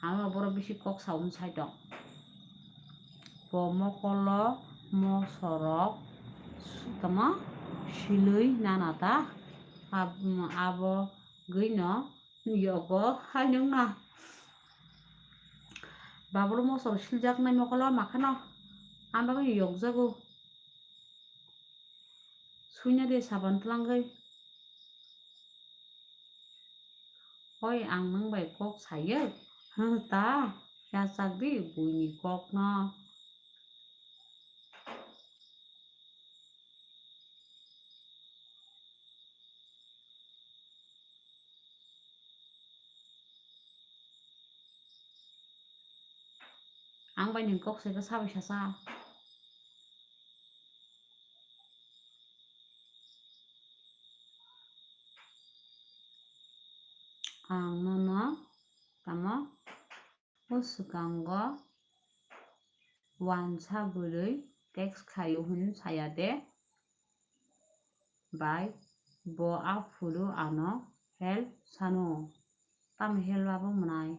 Ano borok bisi kok sa um sai tong. Bo mokol o mosorok tamo silwi nana ta. Ab-, abo gwi no yogo hai nwng na. Babur mosor siljaknai mokolo makhano ang bagwi yokjago. Suina de saban tlangwi. Oi ang nwng bai kok sayo. Hwng ta, yachak di buini kokno. Ang bai nwng kok sai khe sabai sasa. Ang nono tamo o swkango wansa bwrwi text khaio hwn saya de. Bai, bo aphuru ano help sano. Tamo help abo mwnai?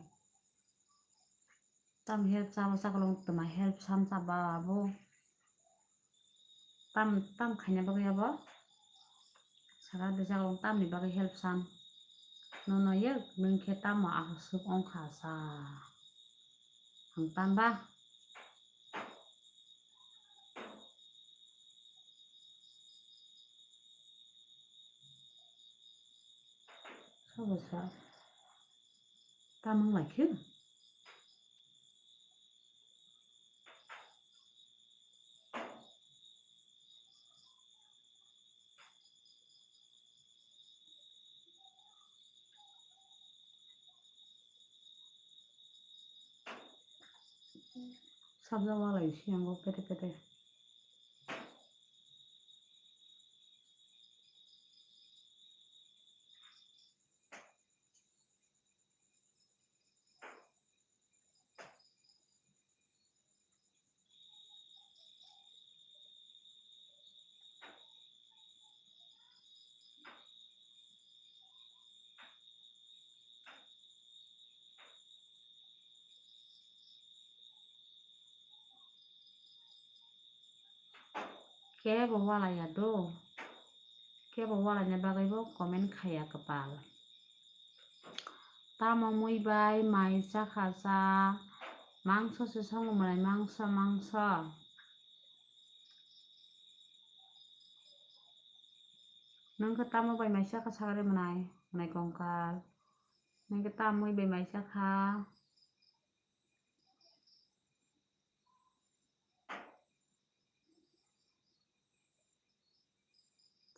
Tamo help sabo chakolong twma help sam sabo abo? Tam, tam khaina bagwi abo? Sara de jaga tamni bagwi help san. Nono yek nwng khe tamo aswk wngkha sa. Ang tamba. Sabo sa. Tamang lai khe. Sabjak walai siyango pete pete. Kebo walai ya do? Kebo walaina bagwi bo comment khaiya kwpal. Tamo mui bai mai chakha cha, mangso se songo mwnai, mangso, mangso. Nwng khe tamo bai mai chakha sagre mwnai, mwnai kongkal. Nwng khe tamo mui bai mai chakha.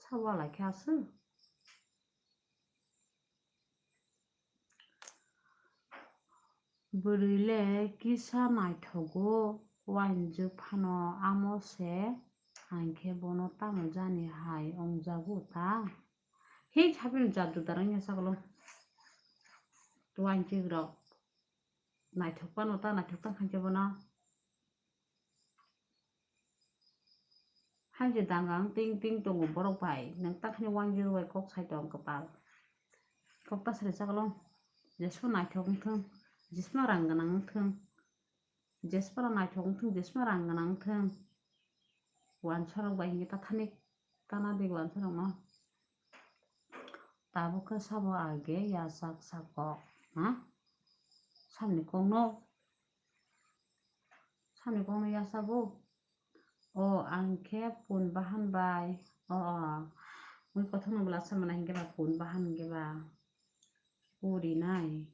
Sa walai khe aswk. Bwrwi le kisa naithogo, uainjwk phano amo se, ang khe bono tamo jani hai wngjago ta? Hei, saphino jat juda rwngya sagalo. Uainjwk rok naithok phano ta, naithok tang khankhe bono. Hai je dangang ting ting tongo borok bai, nwng takhani uainjwk bai kok sai tong kwpal. Kok ta sari chaklo, jeswk naithok wngthwng, jeswk rang gwnang wngthwng, jeswk naithok wngthwng, jeswk rang gwnang wngthwng. Uansarok bai hinkhe tathani tana di uansarokno. Tabuk khe sabo age yachak sa kok, ha? Samni kokno, samni kokno yachago. O, ang khe pun bahan bai. O, o. Mui kothokno bwla samana hinkhe ba pun bahan hinkhe ba. Uri nai.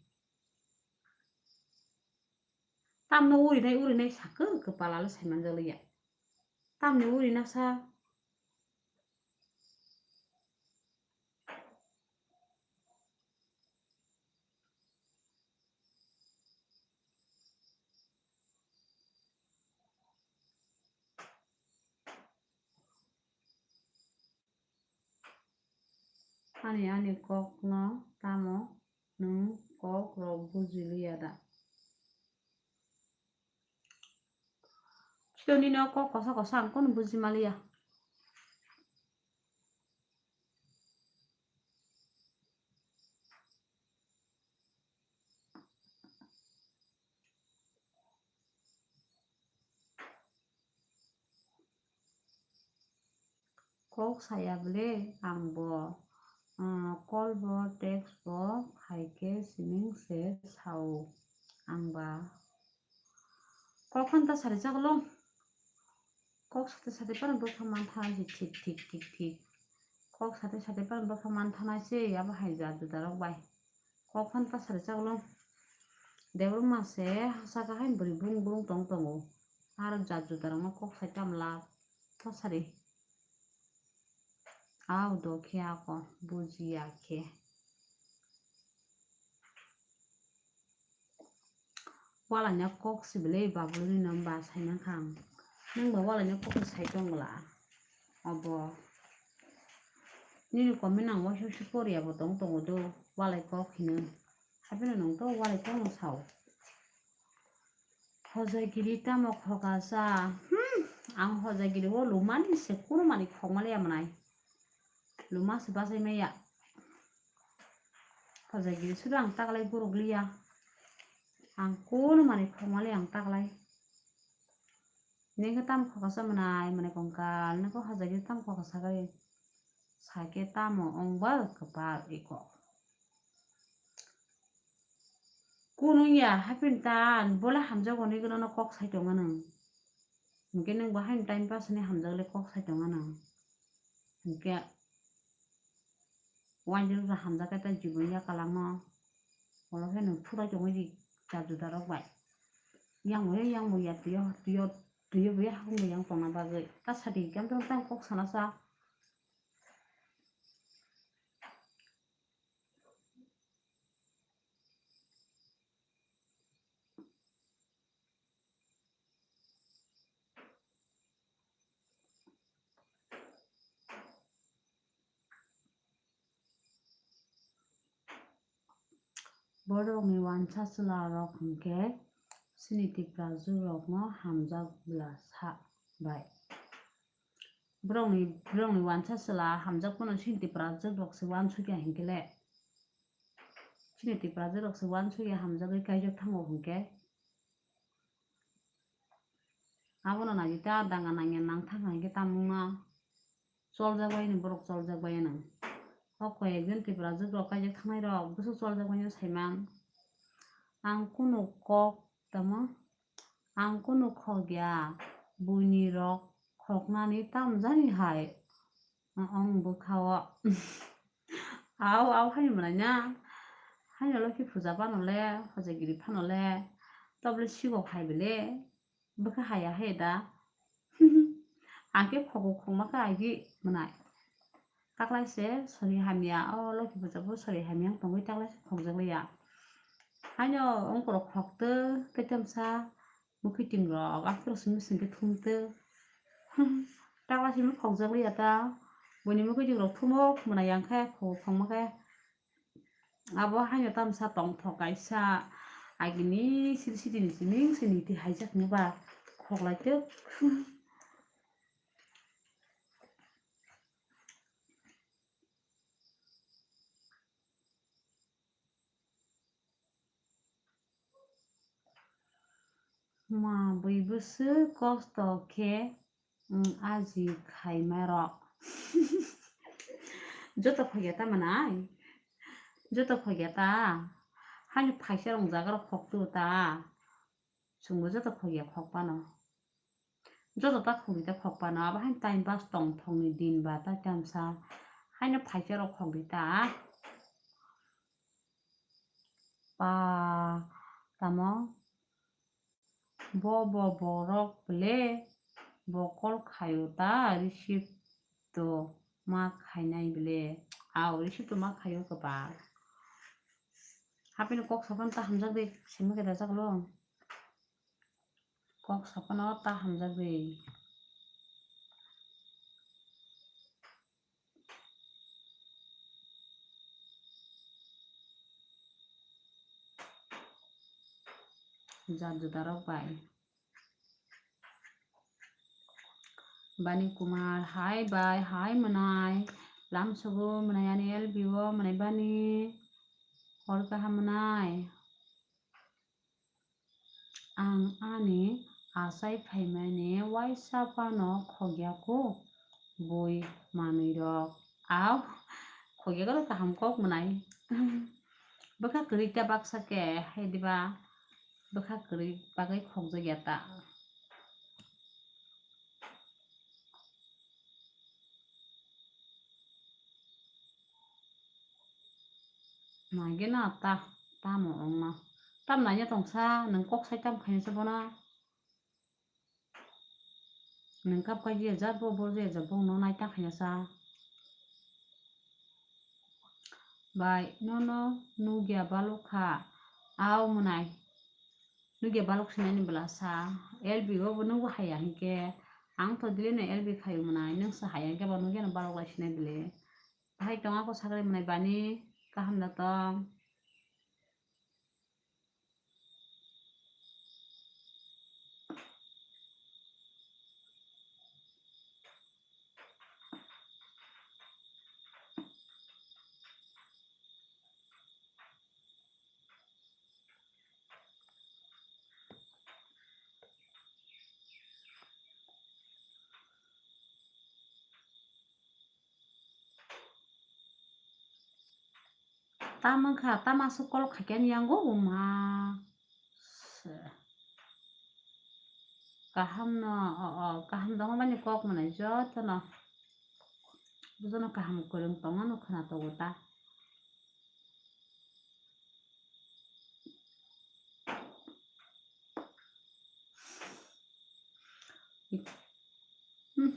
Tamno urinai, urinai sakhe kwpal alo saimanjakliya. Tamni urina sa. Ani, ani kokno tamo nwng kok rok buji liya da? Chwng nini o kok kosa kosa ang kono buji maliya. Kok saya bwle ang bo, ah, call bo, text bo khai khe sining se sao ang ba. Kok phano ta sari chaklo. Kok sate sate phano bwkha mantha si thik thik thik thik. Kok sate sate phano bwkha mantha nai se abo hai jat juda rok bai. Kok phano ta sari chaklo. Debor mase saka hai bwrwi brum brum tong tongo. Aro jat juda rokno kok sai tamla ta sari. Au do khe ako bujiya khe. Walaina kok sibile babuluni no ba sai mankha ang. Nwng ba walaina kok sai tongla. Obo. Nini comment ang waisa waisa poriya bo tong tongo do. Walai kok hino. Hapheno nwng to walai kokno sao. Hojagiri tamo khokasa. Hmm. Ang hojagiri o lumani se kunu mani khokmaliya mwnai. Luma se bachai maya. Hojagiri sudu ang taklai guruk liya. Ang kunu mani khokmali ang taklai. Nini khe tamo khokasa mwnai, mwnai kongkal, nini khe hojagiri tamo khokasa gai. Sakhe tamo wng ba kwpal eko. Kunu ya hapin ta bole hamjago ni gwnano kok sai tongo nwng. Hinkhe nwng bo haino time pass ni hamjak le kok sai tongo nwng. Hinkhe wainjwk hamjak khe ta jibon ya kwlangno. Olo khe nwng phura tongwi di cha juda rok bai. Yang bo ya, yang bo ya, twi yo, twi yo, twi yo bo ya, hakung bo yang tongna bagwi. Ta sadi khe tang kok sana sa. Borokni wansa chwla rok hinkhe chini Tiprajwk rokno hamjak bwla sa bai. Borokni, borokni wansa chwla hamjak phano chini Tiprajwk rok se uansukya hinkhe le. Chini Tiprajwk rok se uansukya hamjagwi kaijak thango hinkhe. Abono nai ta danga nangya nang thang hai khe tamungno choljak bai ni borok choljak bai no. O koi ekjon Tiprajwk rok kaijak thangnai rok bwswk choljak bai no saiman. Ang kunu kok tamo, ang kunu khok ya, buini rok khoknani tamjani hai. Ang bwkha o. Au, au, haino mwnai na. Haino Lokhi puja phano le, hojagiri phano le, tobole sikok hai bele, bwkha haya hai da. Ang khe khokgo khokma khe agi mwnai. Taklai se sori hamya, o Lokhi puja bo sori hamya wng tongwi taklai se khokjak liya. Haino ongkorok khokto, tei tamsa. Mwkhwtwng rok, aphuru simi simi khe thumtwi. Takla simi khokjak liya ta. Buini mwkhwtwng rok thumo, mwnai yang khe, khokma khe. Abo haino tamsa tongthok kaisa. Agini siri siri ni simi sini twi haijak ni ba khoklai twi. Ma bui bwswk kosto khe, mm, aji khaima rok. Joto khogya ta mwnai? Joto khogya ta? Haino phaisa rong jaga rok khoktu ta? Chwngbo joto khogya khok phano. Joto ta khogwi ta khok phano, abo haino time pass tongthokni din ba ta tamsa. Haino phaisa rok khogwi ta. Pa, tamo? Bo, bo, borok ble bo call khaio ta, receive to ma khainai ble. Au, receive to ma khaio kwbang. Hapini kok sapan ta hamjak de, simi khe dajak lo. Kok sapan o ta hamjak de. Jat juda rok bai. Bani Kumar, hai bai, hai mwnai. Lamsogo mwnai ani L B o mwnai bani. Hor kaham mwnai. Ang ani achai phaimani uaisa phano khogya kuk bui manwi rok. Au, khogya khe kaham kok mwnai. Bwkha kwrwi ta baksa khe hai diba, bwkha kwrwi bagwi khokjak ya ta. Nai gana ta, tamo wngma. Tam naina tongsa, nwng kok sai tam khainasa bono. Nwng kap kai je jat bo, bo je jat bo, no nai ta khainasa. Bai, nono nugya balok kha. Au mwnai. Nugya balok sinani bwla sa. L B o bo nungbo haya hinkhe. Ang to dili no L B khaio mwnai. Nwng se haya hinkhe bo nugya no balok lai sinai bwle. Bahai tong ako sakri mwnai bani. Kaham da tong. Tamo kha, tamo aswk kolok khaikhe ani yango, uma. Kaham no, o, o, kaham dongmani kok mwnai jotono. Jotono kaham kwrwng tongmano khwna tongo ta. Hmm.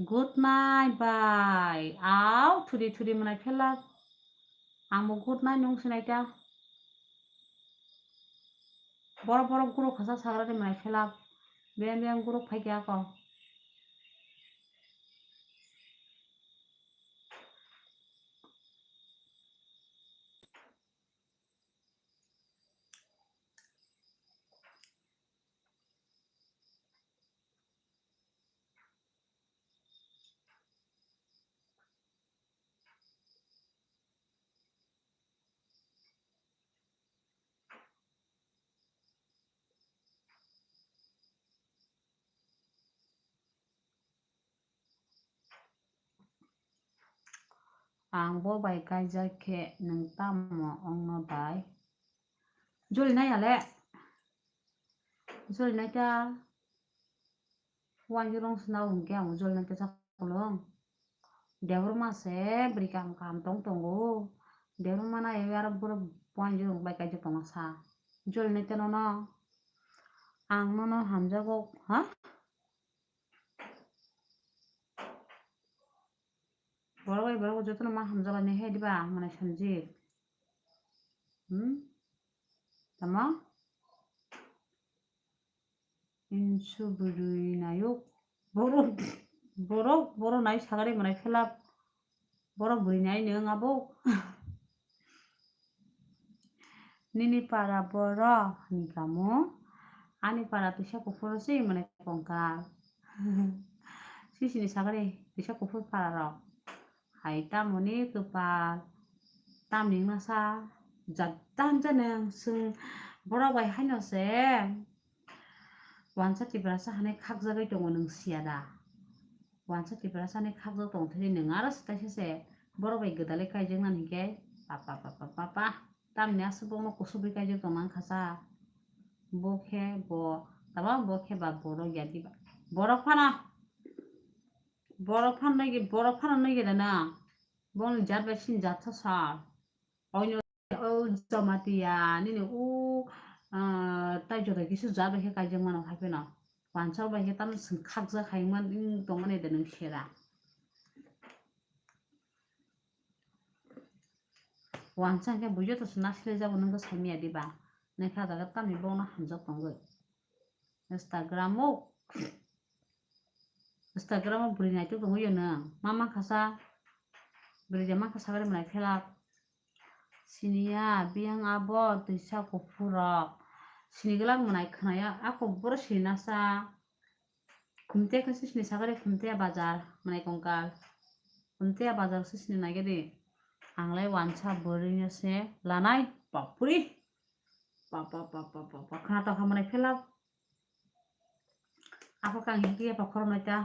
Good night, bye. Au, thudi thudi mwnai phelak. Ang bo good night nung sinai ta. Borok borok guruk khasa sagra de mwnai phelak. Beng beng guruk phai khe ako. Ang bo bai kaijak khe nwng tamo ongno bai? Joli nai ale. Joli nai ta. Wanjwrwng swnao hwnkhe ang joli nai ta chakolong. Debor mase bwrwi kaham kaham tong tongo. Debor mana ewe aro borok wanjwrwng bai kaijak tongma sa. Joli nai ta nono. Ang nono hamjago, ha? Borok bai borok jotono ma hamjak lainai he diba, mwnai sanjik. Hmm? Tamo? Insu bwrwi nayok. Borok, borok, borok nai sagari mwnai phelak. Borok bwrwi nai nwng abo. Nini para boro hini kamo. Ani para twisa kuphur se mwnai kongkal. Sisini sagari twisa kuphur para rok. Hai tamoni kwpal. Tamni wngna sa jat dan janang swng borok bai haino se. Wansa Tiprasa hanai khakjagwi tongo nwng siya da? Wansa Tiprasa hanai khakjak tong thani nwng aro swtaisa se borok bai gwdalwi kaijwknani hinkhe pa pa pa pa pa pa. Tamni aswk bokno kusubwi kaijwk tongna wngkha sa. Bo khe bo, tamo bo khe ba borok ya diba? Borok phano, borok phano nai, borok phano nai geda na. Boni jat bai sini jat sa sal. Oino o Jamatia nini o, ah, tai joto kisu jat bai khe kaijak mano hai phano. Wansa bai khe tamo swng khakjak hai man wng tongmani de nwng sera. Wansa hwnkhe bujo to swna sile jabo nwng khe saimaya diba? Nai kha jaga tamni bokno hamjak tongwi. Instagram o, Instagram o bwrwi naitok tongwi yo nwng. Ma mankha sa? Bwrwi de mankha sagari mwnai phelak. Siniya, biyang abo twisa kuphur rok. Sini glak mwnai khwnaya, ako boro sini nasa. Khumtiya khe sisini sagari Khumtiya bazar mwnai kongkal. Khumtiya bazar sisini nai gede. Ang lai wansa bwrwi no se lanai, bapuri. Pa, pa, pa, pa, pa, pa, khwna tongkha mwnai phelak. Aphuru kang himkhe yapha khoroknai ta.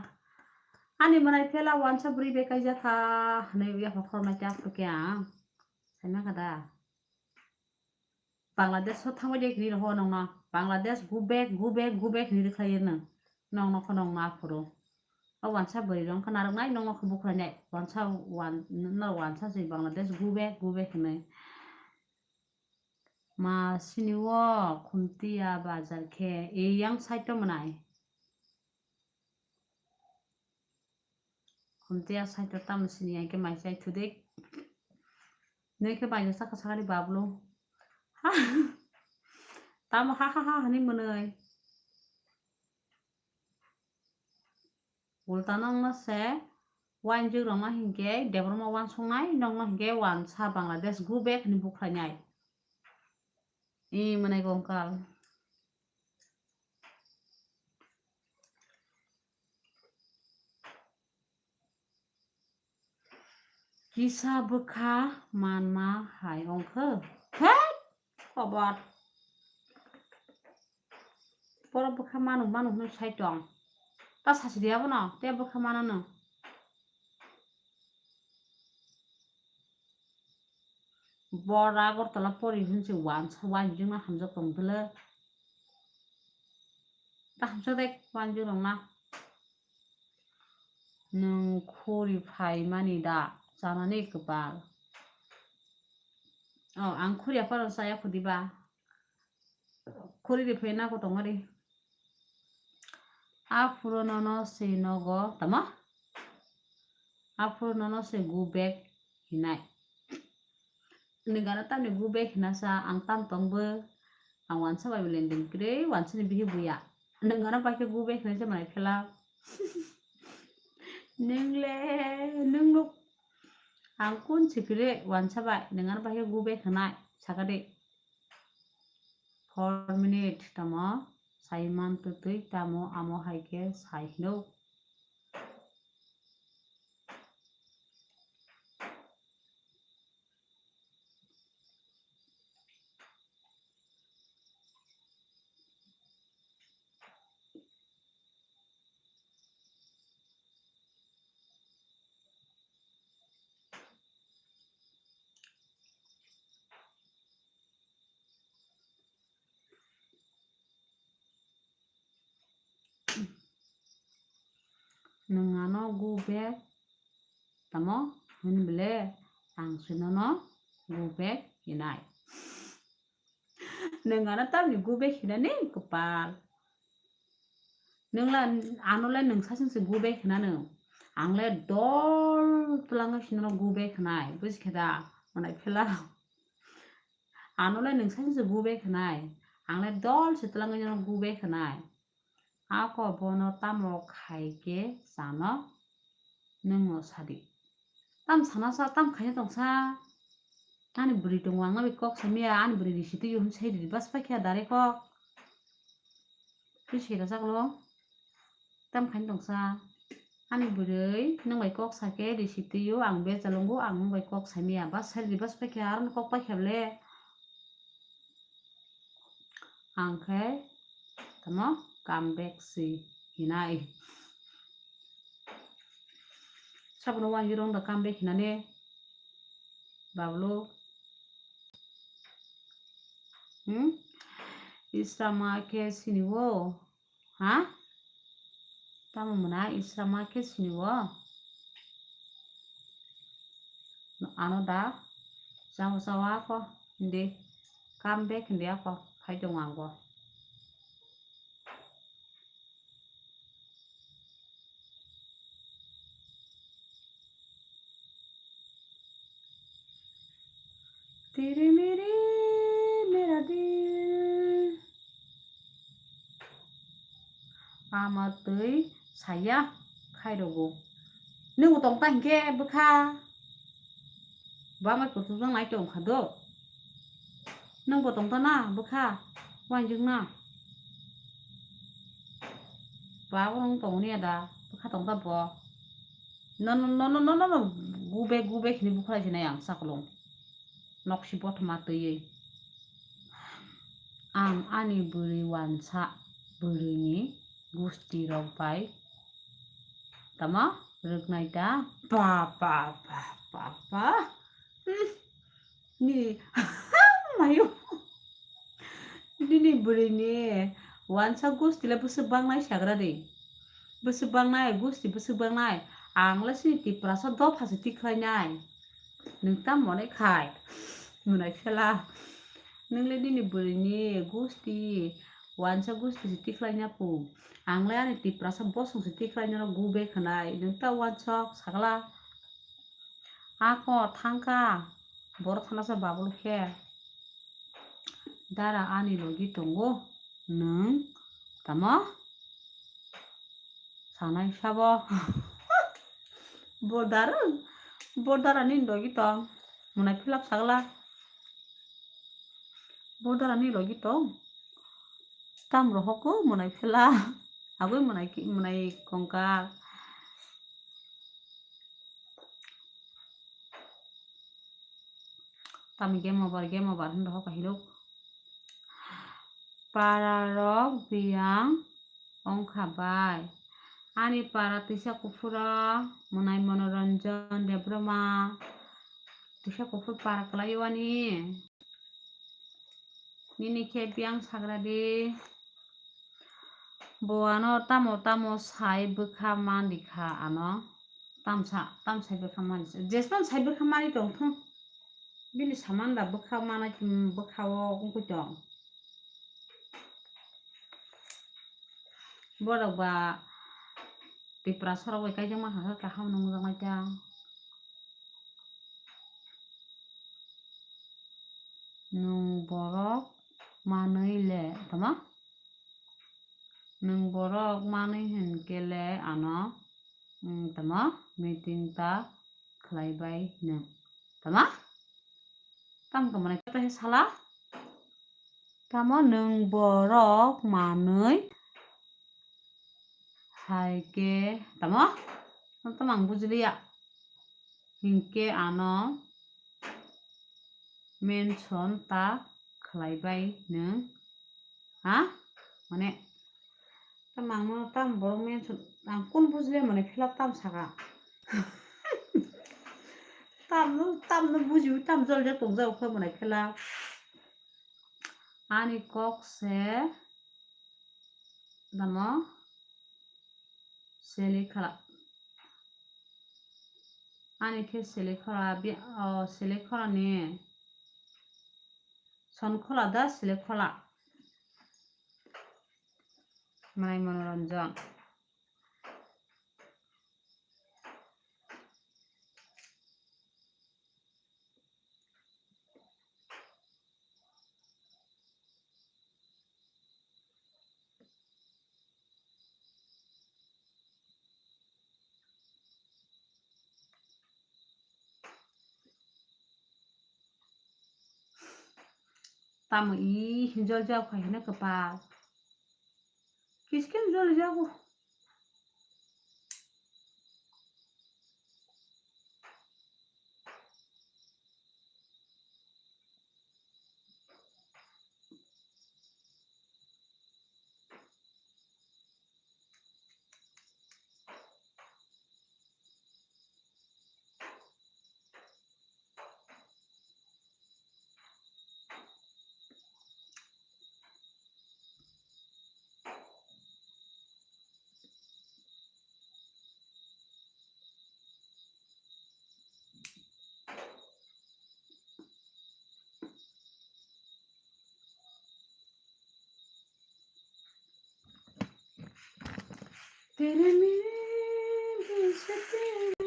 Ani mwnai phela wansa bwrwi bai kaijak kha hwnwi yapha khoroknai ta aphuru khe ang. Saimang kha da. Bangladesh o thangbai de hwnwi rw nongno. Bangladesh go back, go back, go back hwnwi rwkhlai nwng. Nongno kho nongno aphuru. O wansa bwrwi rok khe narwknai nongno khe bukhrainai. Wansa wan-, no wansa se Bangladesh go back, go back hwnwi. Ma sini o Khumtiya bazar khe, e yang side o mwnai. Khumtiya side o tamo sini yang khe mai chai thudik. Nui khe bai sakha sakani bablu. Ha. Tamo ha ha ha hani mwnwi. Ulta nokno se wainjwk rokno hinkhe Debbarma wansuknai, nokno hinkhe wansa Bangladesh go back hinwi bukhlainai. E mwnai kongkal. Kisa bwkha manma hai ongkhe? Thek! Kobat. Borok bwkha manu, manu hwnwi sai tong. Ta sasi di abono, tei bwkha mano no. Bor Agartala pori hinsi wansa wanjwngna hamjak tongdwle. Ta hamsa dek wanjwng rokna. Nwng khuri phaimani da chanani kwpal. O, ang khuri aphano chaya khudiba. Khuri ri phai nago tongori. Aphuru nono se nogo, tamo? Aphuru nono se go back hinai. Nwng gana tamni go back hinasa ang tam tongbo. Ang wansa bai bo lending kwrwi, wansani bihi buya. Nwng gana paikhe go back hinai se manai phela. Nwng le, nwng nuk. Ang kun sikire wansa bai, nwng gana paikhe go back hinai, sakadi. Four minute tamo saiman twtwi tamo amo hai khe sai hino. Nwng ano go back tamo hwn bele ang se nono go back hinai. Nwng ano tamni go back hinani kwpal. Nwng la ano le nwng sasing se go back hinano. Ang le dol twlangwi se nono go back hinai. Buji khe da? Manai phela. Ano le nwng sasing se go back hinai. Ang le dol se twlangwi nono go back hinai. Ako bono tamo khai khe chano nwngno sadi. Tam sana sa, tam khaina tongsa. Ani bwrwi tongo, ang no bai kok samiya, ani bwrwi risi twi hwn sai ridi bas paikha dare kok. Twi sai rajak lo. Tam khaina tongsa. Ani bwrwi nwng bai kok sake risi twi o, ang bejal wngo, ang nwng bai kok samiya. Bas sai ridi bas paikha, aro kok paikha bole. Ang khe tamo come back si hinai. Sabono wangwi rong da come back hinani. Bablu. Hmm? Isra ma khe sini o. Ha? Tamo mwnai Isra ma khe sini o. Ano da. Chao chao ako. Hindi. Come back hindi ako. Khai tongo ang bo. Tiri miri mera dil. Ama twi saya khai rogo. Nwng bo tong ta hinkhe bwkha. Bamai kuchukjak nai tong kha do. Nwng bo tong ta na bwkha. Wainjwk na. Ba bo nwng tong ni ada. Bwkha tong ta bo. No, no, no, no, no, no, no. Gube, gube khini bwkha lai sinai ang sakolong. Noksi bothoma twiwi. Ang ani bwrwi wansa bwrwini gusti rok bai tamo rwknai ta. Pa, pa, pa, pa, pa. Hmm. Ni mayo. Nini bwrwini wansa gusti le bwswk bangnai sagra de. Bwswk bangnai, gusti bwswk bangnai. Ang le sini Tiprasa dopha se tikhlainai. Nwng tamo ne khai? Mwnai phela. Nwng le nini bwrwini gusti, wansa gusti se tikhlaina pu. Ang le ani Tiprasa bosong se tikhlaina rok gube khwnai. Nwng ta wansok sakla. Ako thangkha. Borok thanasa babul khe. Dara ani logi tongo. Nwng tamo? Sanai sabo. Bodar, bodar ani logi tong. Mwnai philap sagla. Bodar ani logi tong. Tam rohoko mwnai phila. Agoi mwnai ki, mwnai kongkal. Tamo game over, game over hwn rohok kahiluk. Para rok biyang ongkha bai. Ani para tisa kuphura mwnai Monoranjan Debbarma. Kisa kuphur para kwlai o ani. Nini khe biyang sagra di. Bo ano tamo tamo sai bwkha mani kha ano. Tamsa, tam sai bwkha mani. Jespan sai bwkha mani tong thung. Bini saman da bwkha mana, bwkha o wngkui tong. Borok ba Tiprasa rok bai kaijakma kha khe kaham nungjaknai ta. Nwng borok manwi le, tamo? Nwng borok manwi hinkhe le ano, mm, tamo? Meeting ta khlai bai nwng. Tamo? Tamo tamo nai khe sala? Tamo nwng borok manwi hai khe tamo? Tamo ang bujiliya. Hinkhe ano mention ta khlai bai nwng. Ha? Mane, tamo ang no tamo borok mention, ang kun bujiliya mane philap tam saka. Tamno, tamno bujiwi tam joljak tongjak khe mane philap. Ani kok se tamo selekha. Ani khe selekha bi-, o, selekha ni Sonkhola da Selekhola. Manai Monoranjan. Tamo i jol jol khai hino kwpal. Kiskem jol jago. तेरे मेरे बीच तेरा।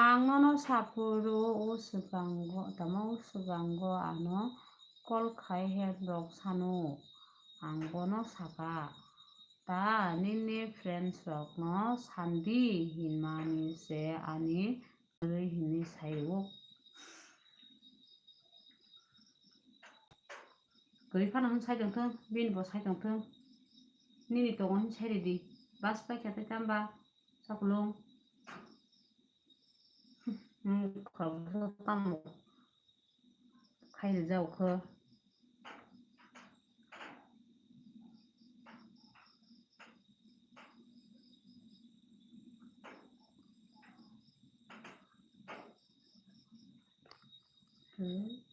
Ang nono saphuru o swkango, tamo o swkango ano call khai help rok sano. Ang bono saka, ta nini friends rokno sandi hinmani se ani kwrwi hinwi saio. Kwrwi phano hwn sai tongthung, bini bo sai tongthung. Nini tongo hwn sai ridi. Bas pai kha tei tamba. Sakulung. Hmm, khoroksa tamo khai rijak kho. Hmm.